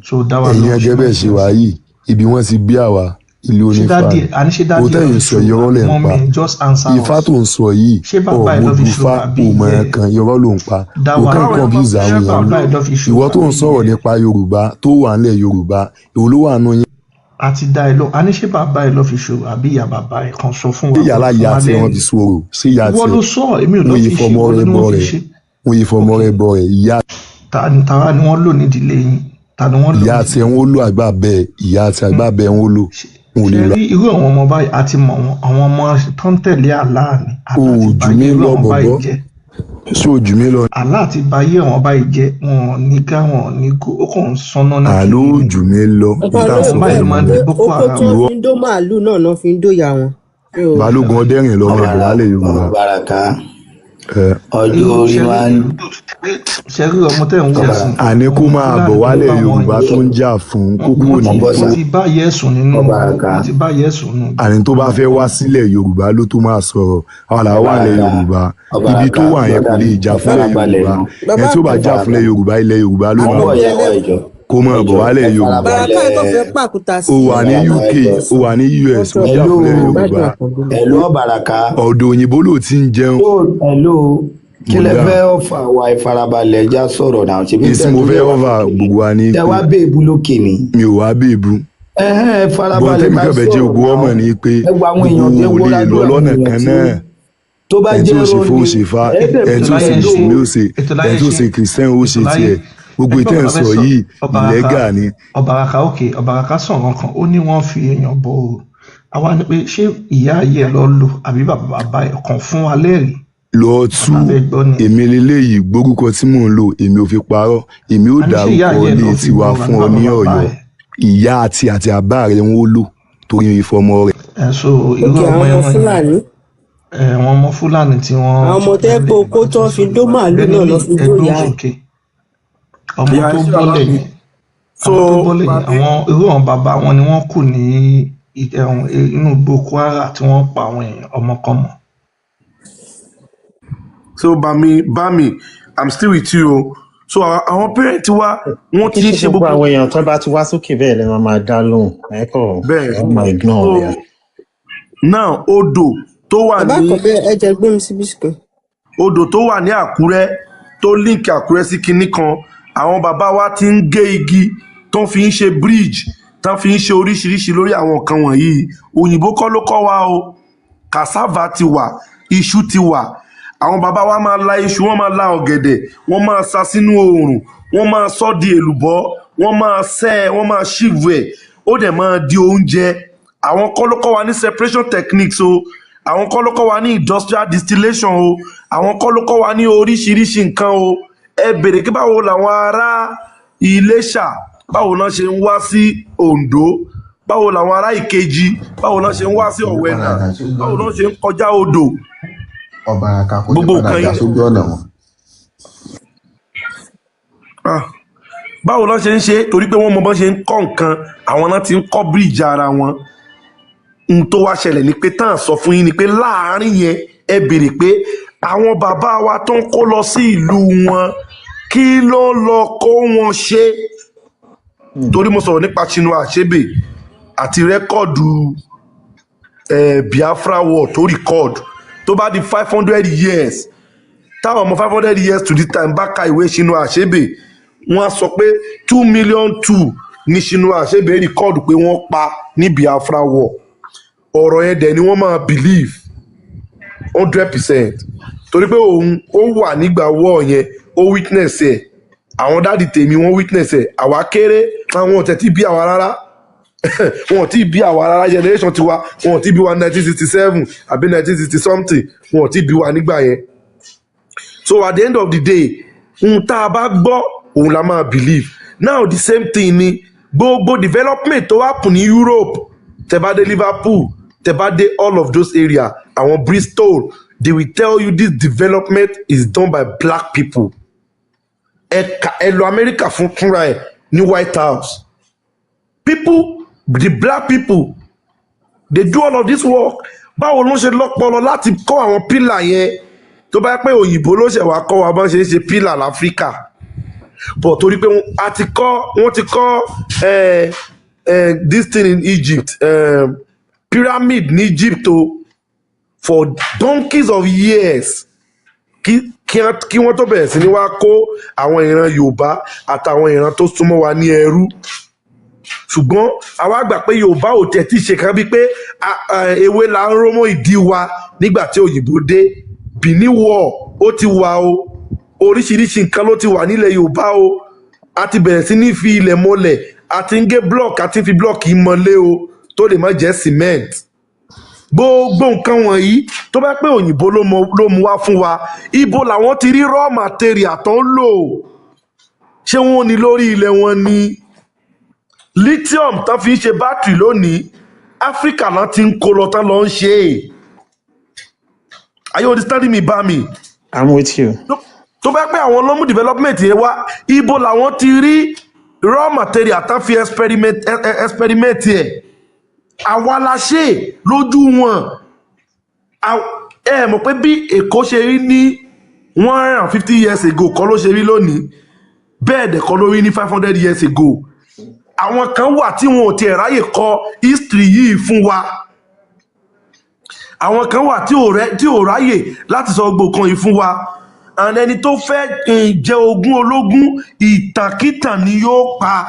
So dá wa Ẹ̀yin lóhùn, ṣí ẹgẹ́ bẹ́ẹ̀ mic ṣe ẹ. wà yìí, ibi wọ́n ti bí àwa, ìlú Ṣé onífà daddy ni. ẹ, àní ṣé Owó daddy ẹ ló tẹ̀yìn fi sọ, ṣòro irọ́ àbí lẹ̀ ń pa. mummy? Just answer Ifá us. tó ń sọ yìí, Ṣé bàbá ẹ ló fi ọ̀mọ̀dù ṣòro fá àbí òmò ìyá ẹ? kan, irọ́ ló ń pa. Dá Ó wa kàn lóhùn. confuse Ṣé àwọn èèyàn bàbá ni. ẹ ló fi ṣòro Ìwọ tó ń àbí sọ̀rọ̀ ìyá ẹ? nípa Yorùbá tó wà nílẹ̀ Yorùbá, èwo ló wà nù yín? Àti dá ẹ lóhùn. A ní ṣé bàbá ẹ ló fi ṣòro àbí ìyá bàbá ẹ? Kan sọ fún Ṣé wa, ìyá kó fún aláya wa tí wọ́n lẹ́rìí. fi sọ̀rọ̀? Ṣé ìyá Ìwọ tiẹ̀ ló sọ, èmi ò lọ wọ́n yìí fi ṣe, fọmọ ìwọ ló rẹ ní bọ wọ́n fi rẹ̀? ṣe. Wọ́n yìí fọmọ Ok, rẹ bọ rẹ̀ ìyá. Tara ni wọ́n lò nídìílé yín? Ta ni wọ́n lò Ìyá nídìílé tiẹ̀ ń lò, àgbà bẹ́ẹ̀, ìyá àti àgbà bẹ́ẹ̀ ń lò. Wọn ò lè Ṣe lọ. rí irú àwọn ọmọ báyìí, a ti mọ̀ wọn. Àwọn ọmọ tó ń tẹ̀lé Allah ni. O Allah ti ò jù bayé mí irú lọ àwọn báyìí bọ̀bọ́. jẹ́. Ṣé o jù mí lọ? Allah ti bayé àwọn báyìí jẹ́. Wọn ò ní gá, wọn ò ní gó, ó kàn ń sanná ní Àló kiri ò ni. jù mí lọ. Nǹkan Níta ló sọ Àwọn báyìí fún ló mi máa ń di nìyẹn. Boko Oko Haram. tí wọ́n Ìwọ fi ń dó màálù náà náà fi ń dóyà wọn. Mi ò Balógun Ọdẹ́rìn lọ́mọ Ọ̀bàrà Bọ̀wálẹ̀ Yorùbá. Ọ̀bàràká Ẹ ọjọ́ Irú orí ṣẹ́rí máa ń ṣẹ́rí ọmọ tẹ̀ ń wò Ọ̀bàrà sí àní kó ọmọ máa Fúlàní bọ̀ ló wálẹ̀ bá wọn Yorùbá tó ń jà fún kó wọ́n kúrò ti ní Mọ̀ wọ́n sà ti bá yẹ̀sùn nínú Ọ̀bàràká wọ́n ti bá yẹ̀sùn nínú àní tó bá fẹ́ wá sílẹ̀ Yorùbá ló tó máa sọ̀rọ̀. Àwọn làwọn wà nílẹ̀ Ọ̀bàràká Yorùbá, ibi tó Ọ̀bàràká wà yẹn kò brother lè mi jà ẹ fúnlẹ̀ farabalẹ̀ Yorùbá. nù. Ẹni Bàbá tí ó bá mi jà Ẹ fúnlẹ̀ farabalẹ̀. Yorùbá, ilẹ̀ Yorùbá ló Mo ń máa bọ̀ wà, ìyá wa, ẹjọ́ kó máa bọ̀ ẹjọ́ wálẹ̀ ẹ Yorùbá. Bàràká ẹ̀ kàn farabalẹ̀. fẹ́ pàkúta Ó sí wà ní Ọ̀bàràká UK, ẹjọ́. ó wà ní wọ́n US, sọ ó jà Hello fúnlẹ̀ Yorùbá. gbádùn àkànbí ni. Hello Ọ̀bàràká. Ọ̀dọ̀ òyìnbó ló ti ń jẹun. Tó hello, kí Mo lẹ dáhùn. fẹ́ ọ̀fà wa? Ìfarabalẹ̀, ẹja sọ̀rọ̀ náà. Ṣèbí Èsì tẹ́ mo torí fẹ́ ẹ̀ wá ọ̀fà sókè gbogbo wa ní tẹ pé wá béèbú lókè ni. mi ò wá béèbú. Ẹhẹ́n, ẹ Bọ́n farabalẹ̀ tẹ́mi ká kàn fẹ́ jẹ́ sọ̀rọ̀ ogun náà. ọmọ ni pé Ẹ wo àwọn gbogbo èèyàn tẹ ò wọ́n lè lọ ládùúrà àwọn lọ́nà èèyàn kan tí náà. tó Tó bá Ẹni tí jẹ́ ó ṣe irọ́ fó ó ni, ṣe fá, ẹ dẹ̀ ẹni Ètò tí ó láyé ṣe ẹ ṣe, mùsùlùmí ó ṣe, ètò láyé ẹni tí ó ṣe, ṣe kìrìsìtẹ́nì ó ètò ṣe láyé. tiẹ̀. Gbogbo Ẹgbẹ́ ìtẹ́ ń ọ̀kan fẹ́ sọ sọ yìí Ọ̀bàràkà. ìlẹ́gà ni. Ọ̀bàràkà, òkè Ọ̀bàràkà sọ̀rọ̀ kan, ó ní wọ́n fi èèyàn bọ òru. Àwa ni pé ṣé ìyá ayé ẹ lọ lò àbí bàbá bàbá ẹ kàn fún wa lẹ́rìí? Lọ tú Bàbá fẹ́ gbọ́ ni. Èmi leléyìí, gbórúkọ tí mò ń lò, èmi ò fi parọ́. Èmi ò A ní ṣé ìyá dárúkọ ayé ẹ ilé lọ fi tiwa bọ òru àbí fún ọ bàbá ní bàbá Ọ̀yọ́. ẹ? Ìyá àti àbá rẹ ń wó lò torí ìfọmọ rẹ. Ẹ so irú Òkè ọmọ àwọn ọmọ ẹran yẹn, Fúlàní, ẹ àwọn ọmọ Fúlàní tí wọ́n àwọn ọmọ ti tẹ́ pé dálẹ̀ okó Yorùbá tó tó ń sọ fi dó Yorùbá màálù bẹ́ẹ̀ náà ni lọ fi dó ẹgbẹ́ ìyá ẹ̀. òsókè. Ọmọ Ìyá tó ẹ ṣe bàbá bọ́lẹ̀ mi. yẹn, So àwọn tó bọ́lẹ̀ yẹn, Bami, àwọn irú àwọn bàbá wọn ni wọ́n kù ní inú igbó Kwara tí wọ́n pa àwọn èèyàn ọmọkọ́mọ. So Bami, I'm still with you o. So àwọn parent wa, wọ́n Kí ti ń ṣe ṣe gbogbo gbogbo àwọn èèyàn tó bá ti wá sókè bẹ́ẹ̀ lè máa dá lóhùn, ẹ kọ̀ bẹ́ẹ̀. ẹ máa ignore So ẹ̀. now, odò tó wà Bàbá ní àkànbẹ, ẹ jẹ́ gbé mi síbí sùkúl. odò tó wà ní Àkúrẹ́ tó link Àkúrẹ́ sí kinní kan, àwọn bàbá wa ti ń gé igi tó fi ń ṣe bridge, tó fi ń ṣe oríṣiríṣi lórí àwọn nǹkan wọ̀nyí. Òyìnbó kọ́ ló kọ́ wa o. Cassava ti wà, iṣu ti wà. Àwọn bàbá wa máa la iṣu, wọ́n máa la ọ̀gẹ̀dẹ̀, wọ́n máa sa sínú oòrùn, wọ́n máa sọ́ di èlùbọ́, wọ́n máa sẹ́ ẹ, wọ́n máa ṣìvù ẹ̀, ó dẹ̀ máa di oúnjẹ. Àwọn kọ́ ló kọ́ wa ní separation techniques o. Àwọn kọ́ ló kọ́ wa ní industrial distillation o. Àwọn kọ́ ló kọ́ wa ní oríṣiríṣi nǹkan o. Ẹ bèrè kí báwo làwọn ará Iléṣà, báwo náà ṣe ń wá sí Oǹdó, báwo làwọn ará Ìkejì, báwo náà ṣe ń wá sí Kò ní Ọ̀wẹ̀nà, padà dà sójú báwo ọ̀nà. náà ṣe ń kọjá odò. Ọ̀bàràkà, kò ní Gbogbo padà nǹkan dà yìí. sójú ọ̀nà wọn. Ah, báwo náà ṣe ń ṣe? Torí pé wọ́n mọ bọ́n ṣe ń kọ́ nǹkan. Àwọn náà ti ń kọ́ bíríìjì ara wọn. N tó wá ṣẹlẹ̀ ni pé tán sọ fún yín ni pé láàárín yẹn, ẹ béèrè pé àwọn bàbá wa tó ń kó lọ sí ìlú wọn, kí ló lọ kó wọn ṣe? Torí mo sọ̀rọ̀ nípa Chinua Achebe àti record Biafra war tó record. Tó bá di 500 years, táwọn ọmọ 500 years to this time bá ka ìwé Chinua Achebe, wọ́n á sọ pé 2 million 2 ní Chinua Achebe record pé wọ́n pa ní Biafra war. Ọ̀rọ̀ yẹn dẹ̀ ni wọ́n máa believe 100%, torí pé òun ó wà nígbà war yẹn, ó witness ẹ̀. Àwọn daddy tèmi, wọ́n witness ẹ̀. Àwa kéré, àwọn ò tẹ̀ tí bí àwa rárá, wọn ò tí bí àwa rárá. Generation tiwa, wọn ò tí bí wa 1967 àbí 1960 something, wọn ò tí bí wa nígbà yẹn. So at the end of the day, ohun tá a bá gbọ́, òun la máa believe. Now, the same thing ni gbogbo development tó happen ní Europe. Tẹ́ bá dé Liverpool, tẹ́ bá dé all of those area, àwọn Bristol, they will tell you this development is done by black people. Ẹ kà, ẹ lọ America fúnra ẹ ní White House, people, the black people, they do all of this work. Báwo ló ń ṣe lọ́pọlọ láti kọ́ àwọn pillar yẹn, tó bá yẹ pé òyìnbó ló ṣẹ̀ wá kọ́ wa bọ́n ṣe ń ṣe pillar láfíríkà? But torí pé a ti kọ́, wọ́n ti kọ́ this thing in Egypt, pyramid ní Egypt o, for donkeys of years, kí wọ́n tó bẹ̀rẹ̀ sí ní wá kó àwọn ìran Yorùbá àtàwọn ìran tó súnmọ́ wa ní ẹrú. Ṣùgbọ́n àwa gbà pé Yorùbá ò tẹ̀ tí ṣe kan bíi pé ewé la ń ró mọ́ ìdí wa nígbà tí òyìnbó dé. Benin War, ó ti wà o. Oríṣiríṣi nǹkan ló ti wà nílẹ̀ Yorùbá o. A ti bẹ̀rẹ̀ sí ní fi ilẹ̀ mọ́lẹ̀, a ti ń gé block, a ti ń fi block yìí mọ́lé o, tó lè má jẹ́ cement. Gbogbo nǹkan wọ̀nyí, tó bá pé òyìnbó ló mú wá fún wa, ibo làwọn ti rí raw material tó ń lò? Ṣé wọ́n ní lórí ilẹ̀ wọn ni? Lithium tán fi ń ṣe battery lónìí, Áfíríkà náà ti ń kó lọ tán lọ ń ṣe é. Are you understanding me, Bami? I'm with you. Tó bá pẹ́ àwọn ló mú development yẹn wá, ibo làwọn ti rí raw material tán fi experiment ẹ̀? Àwa la ṣe é lójú wọn. Ẹ mọ̀ pé bí Èkó ṣe rí ní 150 years ago kọ́ ló ṣe rí lónìí. Bẹ́ẹ̀ dẹ̀ kọ́ ló rí ní 500 years ago. Àwọn kan wà tí wọn ò tiẹ̀ ráyè kọ history yìí fún wa. Àwọn kan wà tí ò ráyè láti sọ gbogbo kan yìí fún wa. And ẹni tó fẹ́ jẹ ogún ológun, ìtànkítàn ni yóò pa.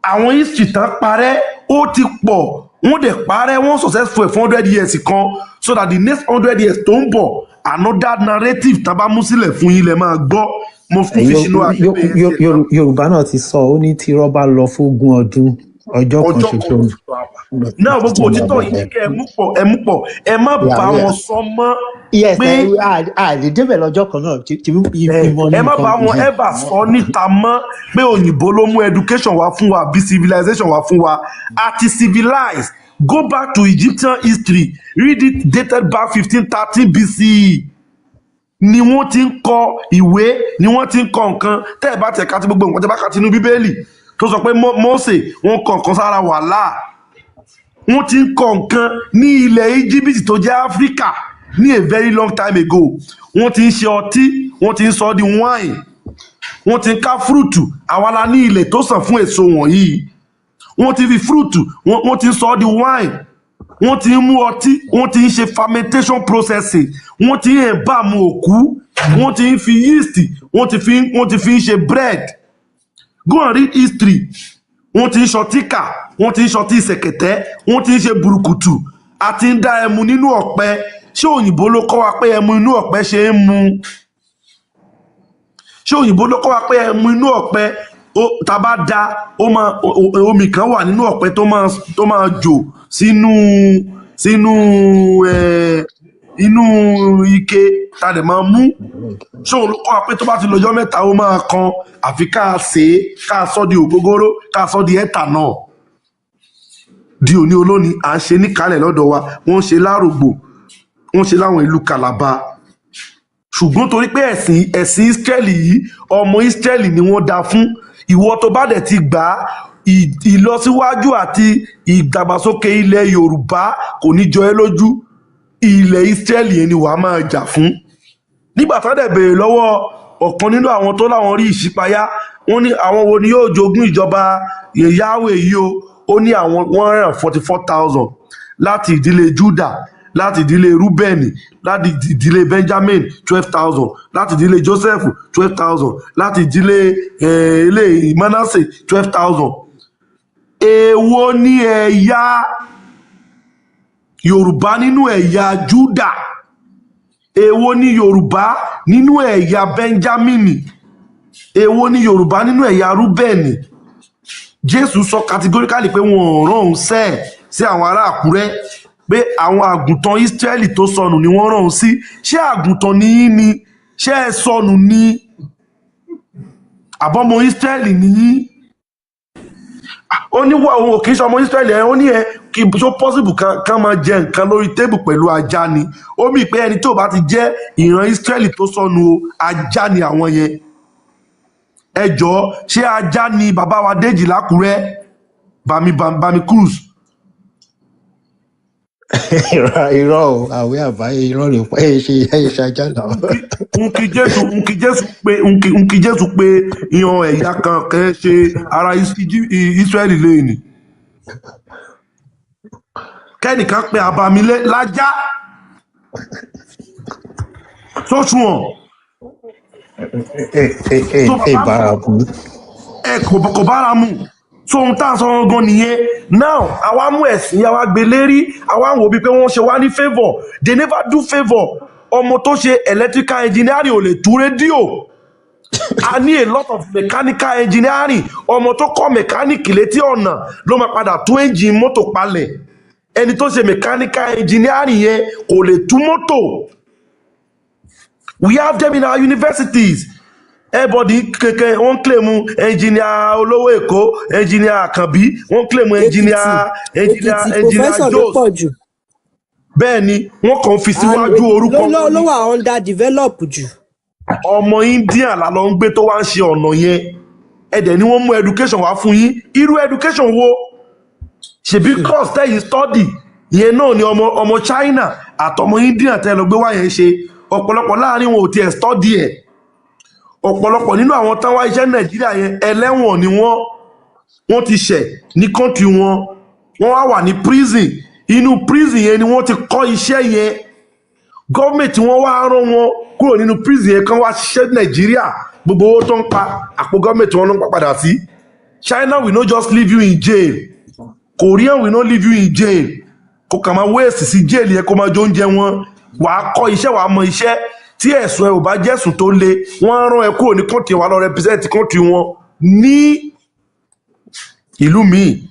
Àwọn history tán parẹ́, ó ti pọ̀. Wọ́n dẹ̀ parẹ́, wọ́n successful ẹ̀ fún 100 years kan, so that the next 100 years tó ń bọ̀, another narrative tá a bá mú sílẹ̀ fún yín lẹ máa gbọ́. Mo tún fi sínú àgbẹ̀ yẹn sí. Yorùbá náà ti sọ, ó ní tí irọ́ bá lọ fógún ọdún, ọjọ́ kan ọjọ́ ṣoṣo kan náà. Gbogbo òtítọ́ yìí ní kẹ́ ẹ mú pọ̀, ẹ mú pọ̀, ẹ má bá wọn sọ mọ́ Yes. pé A lè débẹ̀ lọ́jọ́ kan náà, tí ìmọ̀ ní ẹ má nǹkan. bá wọn ever sọ níta mọ́ pé òyìnbó ló mú education wá fún wa bí civilization wá fún wa. Àti civilize, go back to Egyptian history, read it, dated back 1513 BCE ni wọ́n ti ń kọ ìwé, ni wọ́n ti ń kọ nǹkan. Tẹ́ ẹ bá tẹ̀ ká ti gbogbo nǹkan tẹ́ bá ka tinú Bíbélì tó sọ pé Mósè, wọ́n kọ nǹkan sára wàhálà. Wọ́n ti ń kọ nǹkan ní ilẹ̀ Íjíbítì tó jẹ́ Áfíríkà ní a very long time ago. Wọ́n ti ń ṣe ọtí, wọ́n ti ń sọ ọ́ di wine, wọ́n ti ń ká fruit. Àwa la ní ilẹ̀ tó sàn fún èso wọ̀nyí. Wọ́n ti fi fruit, wọ́n ti ń sọ ọ́ di wine, wọ́n ti ń mú ọtí, wọ́n ti ń ṣe fermentation processing, wọ́n ti ń embalm òkú, wọ́n ti ń fi yeast, wọ́n ti fi ń ṣe bread. Go and read history. Wọ́n ti ń ṣọtí kà, wọ́n ti ń ṣọtí ṣẹ̀kẹ̀tẹ̀, wọ́n ti ń ṣe burúkutu, àti ń dá ẹmu nínú ọ̀pẹ. Ṣé òyìnbó ló kọ́ wa pé ẹmu inú ọ̀pẹ ṣe é mu? Ṣé òyìnbó ló kọ́ wa pé ẹmu inú ọ̀pẹ, tá a bá da, ó máa omi kan wà nínú ọ̀pẹ tó máa jò sínú inú ike tá a dẹ̀ máa mú? Ṣé òun ló kọ́ wa pé tó bá ti lọ́jọ́ 3, ó máa kan, àfi ká sè é, ká sọ di ògógóró, ká sọ di ethanol? Di òní olóni, à ń ṣe níkàlẹ̀ lọ́dọ̀ wa, wọ́n ń ṣe lárògbò, wọ́n ń ṣe láwọn ìlú Calabar. Ṣùgbọ́n torí pé ẹ̀sìn Ísírẹ́lì yìí, ọmọ Ísírẹ́lì ni wọ́n dá fún. Ìwọ tó bá dẹ̀ ti gbà á, ìlọsíwájú àti ìdàgbàsókè ilẹ̀ Yorùbá kò ní jọ ẹ́ lójú. Ilẹ̀ Ísírẹ́lì yẹn ni wàá máa jà fún. Nígbà tó dẹ̀ béèrè lọ́wọ́ ọ̀kan nínú àwọn tó láwọn rí ìṣípayá, wọ́n ní àwọn wo ni yóò jogún ìjọba Yahweh yìí o? Ó ní àwọn 144,000 láti ìdílé Judah, láti ìdílé Rúbẹ́nì, láti ìdílé Benjamin 12,000, láti ìdílé Joseph 12,000, láti ìdílé ilé Manasseh 12,000. Èwo ni ẹ̀yà Yorùbá nínú ẹ̀yà Judah? Èwo ni Yorùbá nínú ẹ̀yà Benjamin? Èwo ni Yorùbá nínú ẹ̀yà Rúbẹ́nì? Jésù sọ categorically pé wọn ò rán òun sẹ́ẹ̀ sí àwọn ará Àkúrẹ́, pé àwọn àgùntàn Ísírẹ́lì tó sọnù ni wọ́n rán òun sí. Ṣé àgùntàn ni yín ni? Ṣé ẹ sọnù ni? Àbọ́mọ Ísírẹ́lì ni yín? Ó ní wà, òun ò kì í ṣe ọmọ Ísírẹ́lì ẹ. Ó ní ẹ kí so possible kan máa jẹ nǹkan lórí table pẹ̀lú ajá ni. Ó mì pé ẹni tó bá ti jẹ́ ìran Ísírẹ́lì tó sọnù o, ajá ni àwọn yẹn. Ẹ jọ̀ọ́, ṣé ajá ni bàbá wa Déjì lákùrẹ́, Bami Bami Cruz? Irọ́, irọ́ o, àwẹ̀ àbáyé, irọ́ ló pa ẹ ṣe, ẹ ṣe ajá náà. Nki Jésù pé yan ẹ̀yà kan kẹ́ ṣe ara Ísírẹ́lì lẹ́yìn kẹ́nìkan pé abàmì lájá sóṣùwọ̀n. Ẹ ẹ ẹ So ẹ bàbá bára mu. Ẹ kò bára mu. So ohun tá à ń sọ gangan nìyẹn. Now, àwa mú ẹ̀sìn, àwa gbé lérí, àwa ń wò bíi pé wọ́n ṣe wá ní favour. They never do favour. Ọmọ tó ṣe electrical engineering ò lè tú rédíò. A ní a lot of mechanical engineering. Ọmọ tó kọ́ mechanic létí ọ̀nà ló máa padà tún engine mọ́tò palẹ̀. Ẹni tó ṣe mechanical engineering yẹn kò lè tú mọ́tò. We have them in our universities. Everybody keke wọ́n claim engineer Olówó Èkó, engineer Àkànbí, wọ́n claim engineer engineer Èkìtì engineer professor ló Jones. pọ̀ jù. Bẹ́ẹ̀ ni, wọ́n kàn fi And síwájú orúkọ ló wọn ló ni. Wà underdevelop jù. Ọmọ India la lọ ń gbé tó wá ń ṣe ọ̀nà yẹn. Ẹ̀dẹ̀ ni wọ́n mú education wá fún yín. Irú education wo? Ṣebí course tẹ́yìn study yẹn náà ni ọmọ China àtọmọ India tẹ́ lọ gbé wá yẹn ṣe. Ọ̀pọ̀lọpọ̀ láàrin wọn ò tiẹ̀ study ẹ̀. Ọ̀pọ̀lọpọ̀ nínú àwọn tán wá iṣẹ́ Nàìjíríà yẹn, ẹlẹ́wọ̀n ni wọ́n. Wọ́n ti ṣẹ̀ ní country wọn, wọ́n wá wà ní prison. Inú prison yẹn ni wọ́n ti kọ́ iṣẹ́ yẹn. Gọ́ọ̀mẹ̀ntì wọn wá rán wọn kúrò nínú prison yẹn kán wá ṣiṣẹ́ Nàìjíríà. Gbogbo owó tó ń pa, àpò gọ́ọ̀mẹ̀ntì wọn ló ń pa padà sí. China will not just leave you in jail. Korean will not leave you in jail kó kà máa waste sí jail yẹn, kó máa jẹ oúnjẹ wọn. Wàá kọ́ iṣẹ́, wàá mọ iṣẹ́. Tí ẹ̀sùn ẹ ò bá jẹ́sùn tó le, wọ́n á rán ẹ kúrò ní country wa, lọ represent country wọn ní ìlú míì.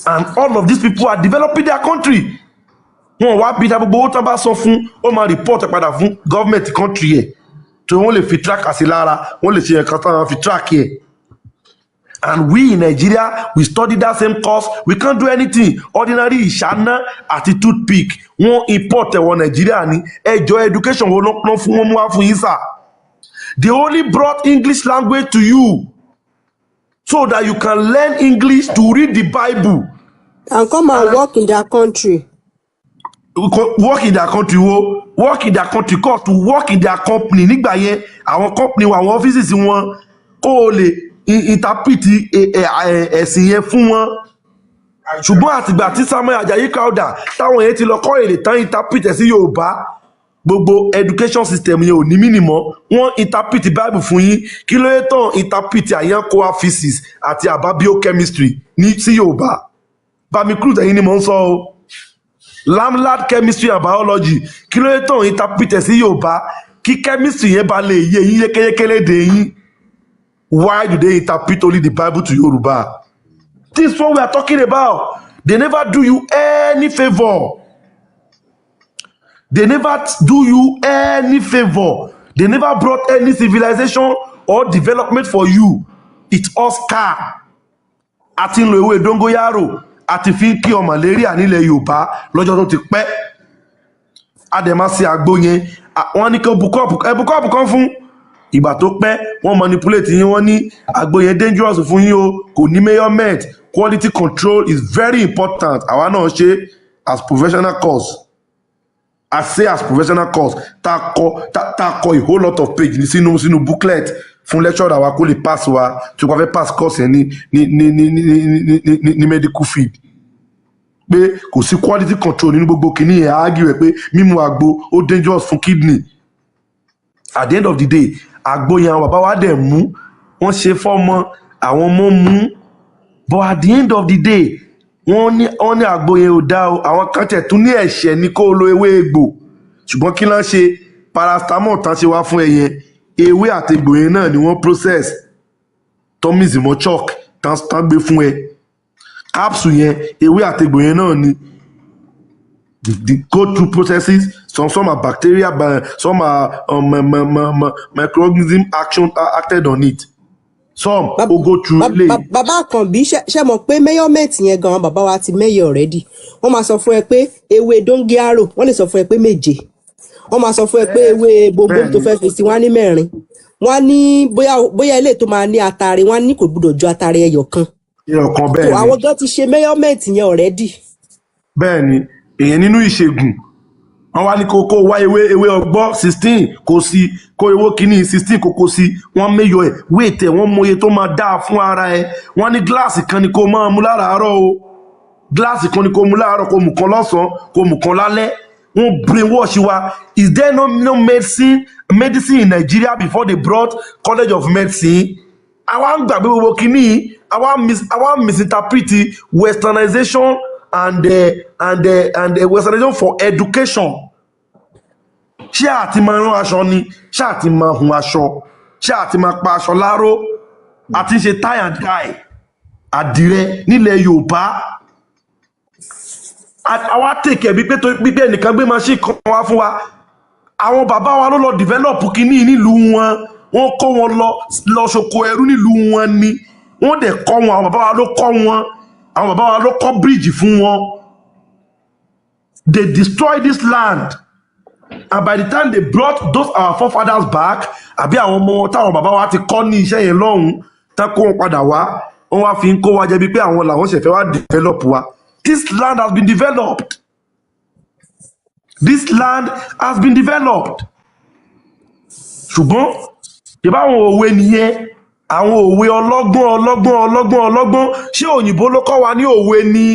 And all of these people are developing their country. Wọn wá bí dá gbogbo owó tán bá san fún, ó máa report ẹ padà fún government country ẹ̀, tí wọ́n lè fi track sí lára, wọ́n lè ṣe ẹ̀kan tán fi track ẹ̀. And we in Nigeria, we study that same course, we can't do anything. Ordinary ìṣáná àti toothpick, wọ́n import ẹ̀ wọ Nigeria ní. Ẹjọ́, education wo ló ló fún wọn mú wá fún yín sà? They only brought English language to you so that you can learn English to read the Bible and come and work in their country. Work in their country wo? Work in their country kọ́, to work in their company. Nígbà yẹn, àwọn company wa, àwọn offices wọn, kó o lè interpret ẹ̀sìn yẹn fún wọn. Ṣùgbọ́n àtìgbà tí Samuel Ajayi Crowther, táwọn yẹn ti lọ kọ́ èdè tán, interpret ẹ̀ sí Yorùbá, gbogbo education system yẹn ò ní mínìmọ́. Wọ́n interpret Bible fún yín, kí ló yẹ tán interpret Ayankoa physics àti Ababio chemistry ní sí Yorùbá? Bami Cruz, ẹ̀yin ni mò ń sọ o. Lamlad chemistry and biology, kí ló yẹ tán interpret ẹ̀ sí Yorùbá, kí chemistry yẹn bá lè yé yín yékéyéké lédè yín? Why do they interpret only the Bible to Yorùbá? This is what we are talking about. They never do you any favour. They never do you any favour. They never brought any civilization or development for you. It's all scar. Àti ń lo ewé dóngóyárò, àti fi ń kí ọ malaria nílẹ̀ Yorùbá lọ́jọ́ tó ti pẹ́. A dẹ̀ máa ṣe àgbo yẹn. Wọ́n ní kí ó bu cup, ẹ bu cup kan fún ìgbà tó pẹ́. Wọ́n manipulate yín, wọ́n ní àgbo yẹn dangerous fún yín o, kò ní measurement. Quality control is very important. Àwa náà ṣe as professional course. I say as professional course, tá a kọ a whole lot of page ní sínú booklet fún lecturer wa, kó lè pass wa, tí wọ́n fẹ́ pass course yẹn ní medical field, pé kò sí quality control nínú gbogbo kìíní yẹn. Argue ẹ̀ pé mímu àgbo ó dangerous fún kidney. At the end of the day, àgbo yẹn, àwọn bàbá wa dẹ̀ mú, wọ́n ṣe fọ́mọ, àwọn ọmọ mú. But at the end of the day, wọ́n ní àgbo yẹn ò dá o. Àwọn kan tẹ̀ tún ní ẹ̀ṣẹ̀ ní kó o lo ewé egbò. Ṣùgbọ́n kí ló ń ṣe paracetamol tán ṣe wá fún ẹ yẹn? Ewé àti egbò yẹn náà ni wọ́n process thomas mọ́ chalk tán gbé fún ẹ. Capsule yẹn, ewé àti egbò yẹn náà ni. They go through processes. Some are bacteria, but some are microorganism action acted on it. Some ó go through ilé. Bàbá Àkànbí, ṣe mọ̀ pé measurement yẹn gan, bàbá wa ti measure already. Wọ́n máa sọ fún ẹ pé ewé dóngíárò, wọ́n lè sọ fún ẹ pé 7. Wọ́n máa sọ fún ẹ pé ewé gbogbo tó fẹ́ fi sí, wọ́n á ní 4. Wọ́n á ní bóyá ilé tó máa ní atare, wọ́n á ní kò gbúdọ̀ ju atare ẹyọ kan. Ẹyọ kan. So Bẹ́ẹ̀ ni. àwọn gan ti ṣe measurement yẹn already. Bẹ́ẹ̀ ni. Èèyàn nínú ìṣègùn, wọ́n wá ní kó wá ewé ọgbọ́ 16, kó sí, kó ewé kínní 16, kó sí. Wọ́n méyọ ẹ̀, weight ẹ̀, wọ́n mọye tó máa dáa fún ara ẹ̀. Wọ́n ní gíláàsì kan ni kó máa mú láràárọ̀ o, gíláàsì kan ni kó mú láàárọ̀, kó mú kan lọ́sàn-án, kó mú kan lálẹ́. Wọ́n brainwash wa. Is there no medicine in Nigeria before they brought College of Medicine? Àwa ń gbàgbé gbogbo kínní, àwa ń misinterpret westernization and westernization for education. Ṣé àti máa rán aṣọ ni? Ṣé àti máa hun aṣọ? Ṣé àti máa pa aṣọ láró? Àti ń ṣe tie and dye àdìrẹ nílẹ̀ Yorùbá. Àwa tèkẹ̀ bí pé bí pé ẹnìkan gbé machine kan wá fún wa. Àwọn bàbá wa ló lọ develop kínní nílùú wọn. Wọ́n kó wọn lọ ṣoko ẹrú nílùú wọn ni, wọ́n dẹ̀ kọ́ wọn. Àwọn bàbá wa ló kọ́ wọn, àwọn bàbá wa ló kọ́ bíríìjì fún wọn. They destroy this land, and by the time they brought those our forefathers back, àbí àwọn ọmọ táwọn bàbá wa ti kọ́ ní iṣẹ́ yẹn lọ́hùn tán, kó wọn padà wá, wọ́n wá fi ń kó wa jẹ bíi pé àwọn làwọn ṣẹ̀fẹ̀ wá develop wa. This land has been developed. This land has been developed. Ṣùgbọ́n ìbá àwọn òwe nìyẹn, àwọn òwe ọlọ́gbọ́n ọlọ́gbọ́n ọlọ́gbọ́n ọlọ́gbọ́n. Ṣé òyìnbó ló kọ́ wa ní òwe ni?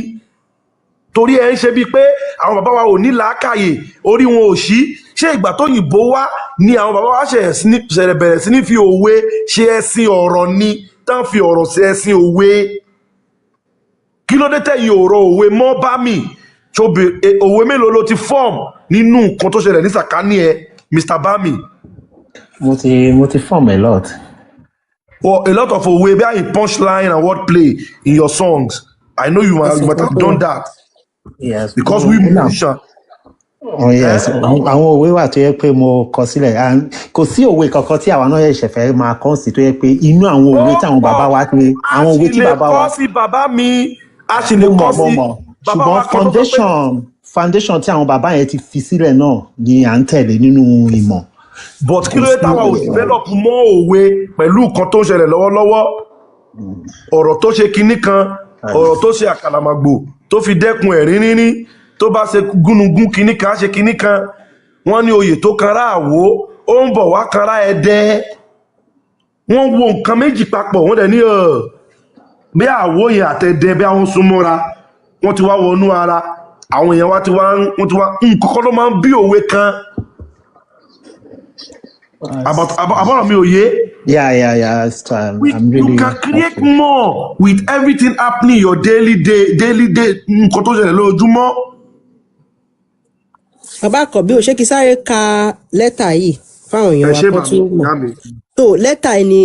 Torí ẹ ń ṣe bíi pé àwọn bàbá wa ò ní làákàyè, orí wọn ò ṣí. Ṣé ìgbà tóyìnbó wá ni àwọn bàbá wa ṣẹ̀ṣẹ̀ bẹ̀rẹ̀ sí ní fi òwe ṣe ẹṣin ọ̀rọ̀ ni, tán fi ọ̀rọ̀ ṣe ẹṣin òwe? Kí ló dé tẹ̀yìn òrò òwe mọ́ bá mi tóbi? Òwe mélòó ló ti form nínú nǹkan tó ṣẹlẹ̀ ní sàkání ẹ, Mr Bami? Mo ti form a lot. Well, a lot of òwe bí i punchline and wordplay in your songs. I know you Ẹ might, sọ you might fún have pé done that Yes. because we Mo náà musician. Oh yes, Eh? àwọn òwe wà tó yẹ pé mo kọ sílẹ̀, and kò sí òwe kankan tí àwa náà ṣẹ̀ṣẹ̀ fẹ́ máa kọ́ sí tó yẹ pé inú àwọn òwe Ó tí àwọn bàbá pọ̀. wa ti A àwọn òwe sì tí lè bàbá wa kọ́ sí, bàbá mi, a sì lè Mo kọ́ mọ̀, mo sí mọ̀, bàbá ṣùgbọ́n wa kan tó sọ pé foundation tí àwọn bàbá yẹn ti fi sílẹ̀ náà ni à ń tẹ̀lé nínú ìmọ̀. But kí Kò ló dé sí táwa ò develop mọ́ òwe pẹ̀lú nǹkan tó ń ṣẹlẹ̀ lọ́wọ́lọ́wọ́? Ọ̀rọ̀ tó ṣe kinní kan, ọ̀rọ̀ tó ṣe àkàlàmàgbò tó fi dẹ́kun ẹ̀rín rírí, tó bá ṣe gúnugún kinní kan, á ṣe kinní kan. Wọ́n ní oyè tó kanra àwò, ó ń bọ̀ wá kanra ẹdẹ. Wọ́n wo nǹkan méjì papọ̀, wọ́n dẹ̀ ní bí àwò yẹn àtẹ̀dẹ bí àwọn súnmọ́ra, wọ́n ti wá wọnú ara àwọn èèyàn wa ti wá wọ́n ti wá nǹkan kan ló máa ń bí òwe kan. Àbọ̀rọ̀ mi ò yé. Yeah. I'm You really can create happy. more with everything happening your daily day, daily day, nǹkan tó ṣẹlẹ̀ lójoojúmọ́. Bàbá àkànbí ò ṣé kí sáré ka lẹ́tà yìí fáwọn Ẹ èèyàn wa ṣé kán màmí, tún mọ̀. Ìyá mi. So lẹ́tà yìí ni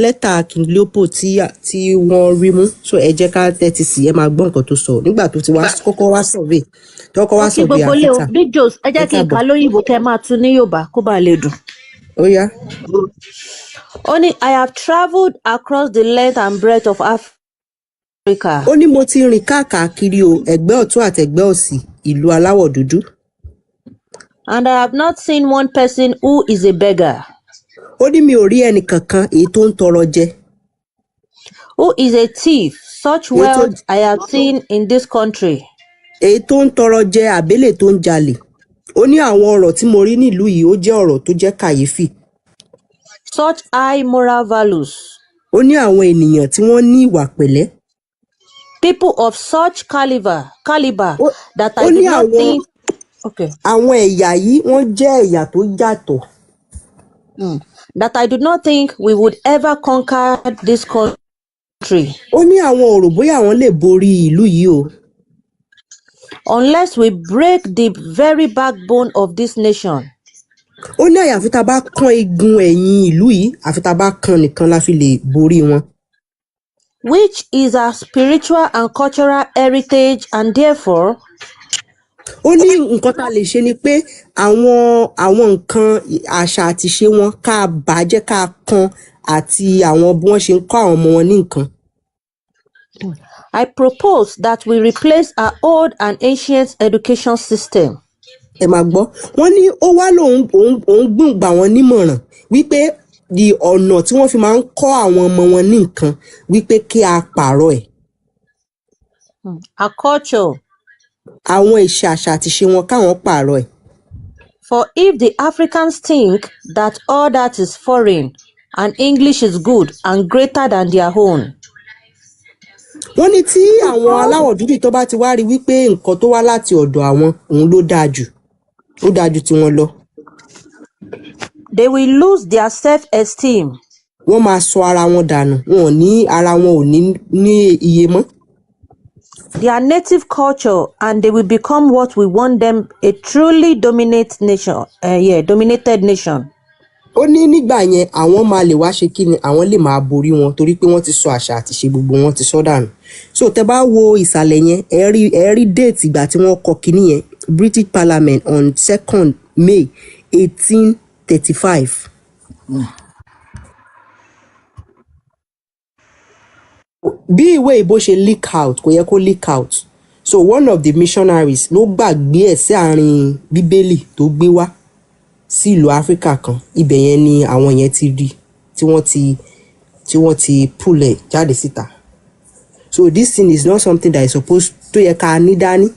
lẹ́tà King Leopold tí wọ́n rí mú. So ẹ jẹ́ ká tẹ́tí sí, ẹ máa gbọ́ nǹkan tó sọ nígbà tó ti wá kọ́kọ́ wá survey, tó kọ́kọ́ wá Mo kí survey gbogbo ilé o. Áfíríkà. Big Joes, ẹ Ẹ jẹ́ kí n káàbọ̀. kà á lóyìnbó, kẹ́ ẹ máa tún ní Yorùbá kó bàa lè dùn. Ó yá. Ó ní, "I have travelled across the length and breadth of Africa." Ó ní mo ti rìn káàkiri o, ẹ̀gbẹ́ ọ̀tún àtẹ̀gbẹ́ òsì ìlú aláwọ̀ dúdú. "And I have not seen one person who is a beggar," Ó ní mi ò rí ẹnì kankan èyí tó ń tọrọ jẹ, "who is a thief. Such èyí tó wealth I have seen in this country." èyí tó ń tọrọ jẹ àbélè tó ń jalè. Ó ní àwọn ọ̀rọ̀ tí mo rí nílùú yìí, ó jẹ́ ọ̀rọ̀ tó jẹ́ kàyéfì. "Such high moral values." Ó ní àwọn ènìyàn tí wọ́n ní ìwà pẹ̀lẹ́. "People of such caliber that Ó I ní do not àwọn think," okay, àwọn ẹ̀yà yìí, wọ́n jẹ́ ẹ̀yà tó yàtọ̀. "That I do not think we would ever conquer this country," Ó ní àwọn ò rò bóyá àwọn lè borí ìlú yìí o, "unless we break the very backbone of this nation." Ó ní àyàfi tá a bá kán igun ẹ̀yìn ìlú yìí, àfi tá a bá kán nìkan la fi lè borí wọn, "which is our spiritual and cultural heritage, and therefore," Ó ní nǹkan tá a lè ṣe ni pé àwọn nǹkan àṣà àti ìṣe wọn, ká bàjẹ́, ká kan, àti àwọn bí wọ́n ṣe ń kọ́ àwọn ọmọ wọn ní nǹkan. "I propose that we replace our old and ancient education system." Ẹ máa gbọ́, wọ́n ní ó wá lóun òun gbùn gbà wọ́n nímọ̀ràn wípé di ọ̀nà tí wọ́n fi máa ń kọ́ àwọn ọmọ wọn ní nǹkan, wípé kí a pààrọ̀ ẹ̀. "Our culture." Àwọn ìṣe, àṣà àti ìṣe wọn, káwọn pààrọ̀ ẹ̀. "For if the Africans think that all that is foreign and English is good and greater than their own," Wọ́n ní tí àwọn aláwọ̀ dúdú tó bá ti wá rí wípé nǹkan tó wá láti ọ̀dọ̀ àwọn òun ló dáa jù, ó dáa ju tiwọn lọ, "they will lose their self-esteem," wọ́n máa sọ ara wọn dànù, wọn ò ní, ara wọn ò ní ní iye mọ́, "their native culture, and they will become what we want them, a truly dominate nation, yeah, dominated nation." Ó ní nígbà yẹn, àwọn máa lè wá ṣe kí ni, àwọn lè máa borí wọn, torí pé wọ́n ti sọ àṣà àti ṣe gbogbo wọn ti sọ dànù. So tẹ bá wo ìsàlẹ̀ yẹn, ẹ rí date ìgbà tí wọ́n kọ kinní yẹn, British Parliament on 2nd May 1835. Bí ìwé ìbò ṣe leak out, kò yẹ kó leak out. So one of the missionaries ló gbàgbé ẹ̀ sí àárín Bíbélì tó gbé wá sí ìlú Áfíríkà kan. Ibẹ̀ yẹn ni àwọn yẹn ti rí tí wọ́n ti pull ẹ̀ jáde síta. So this thing is not something that is supposed tó yẹ ká ní dání.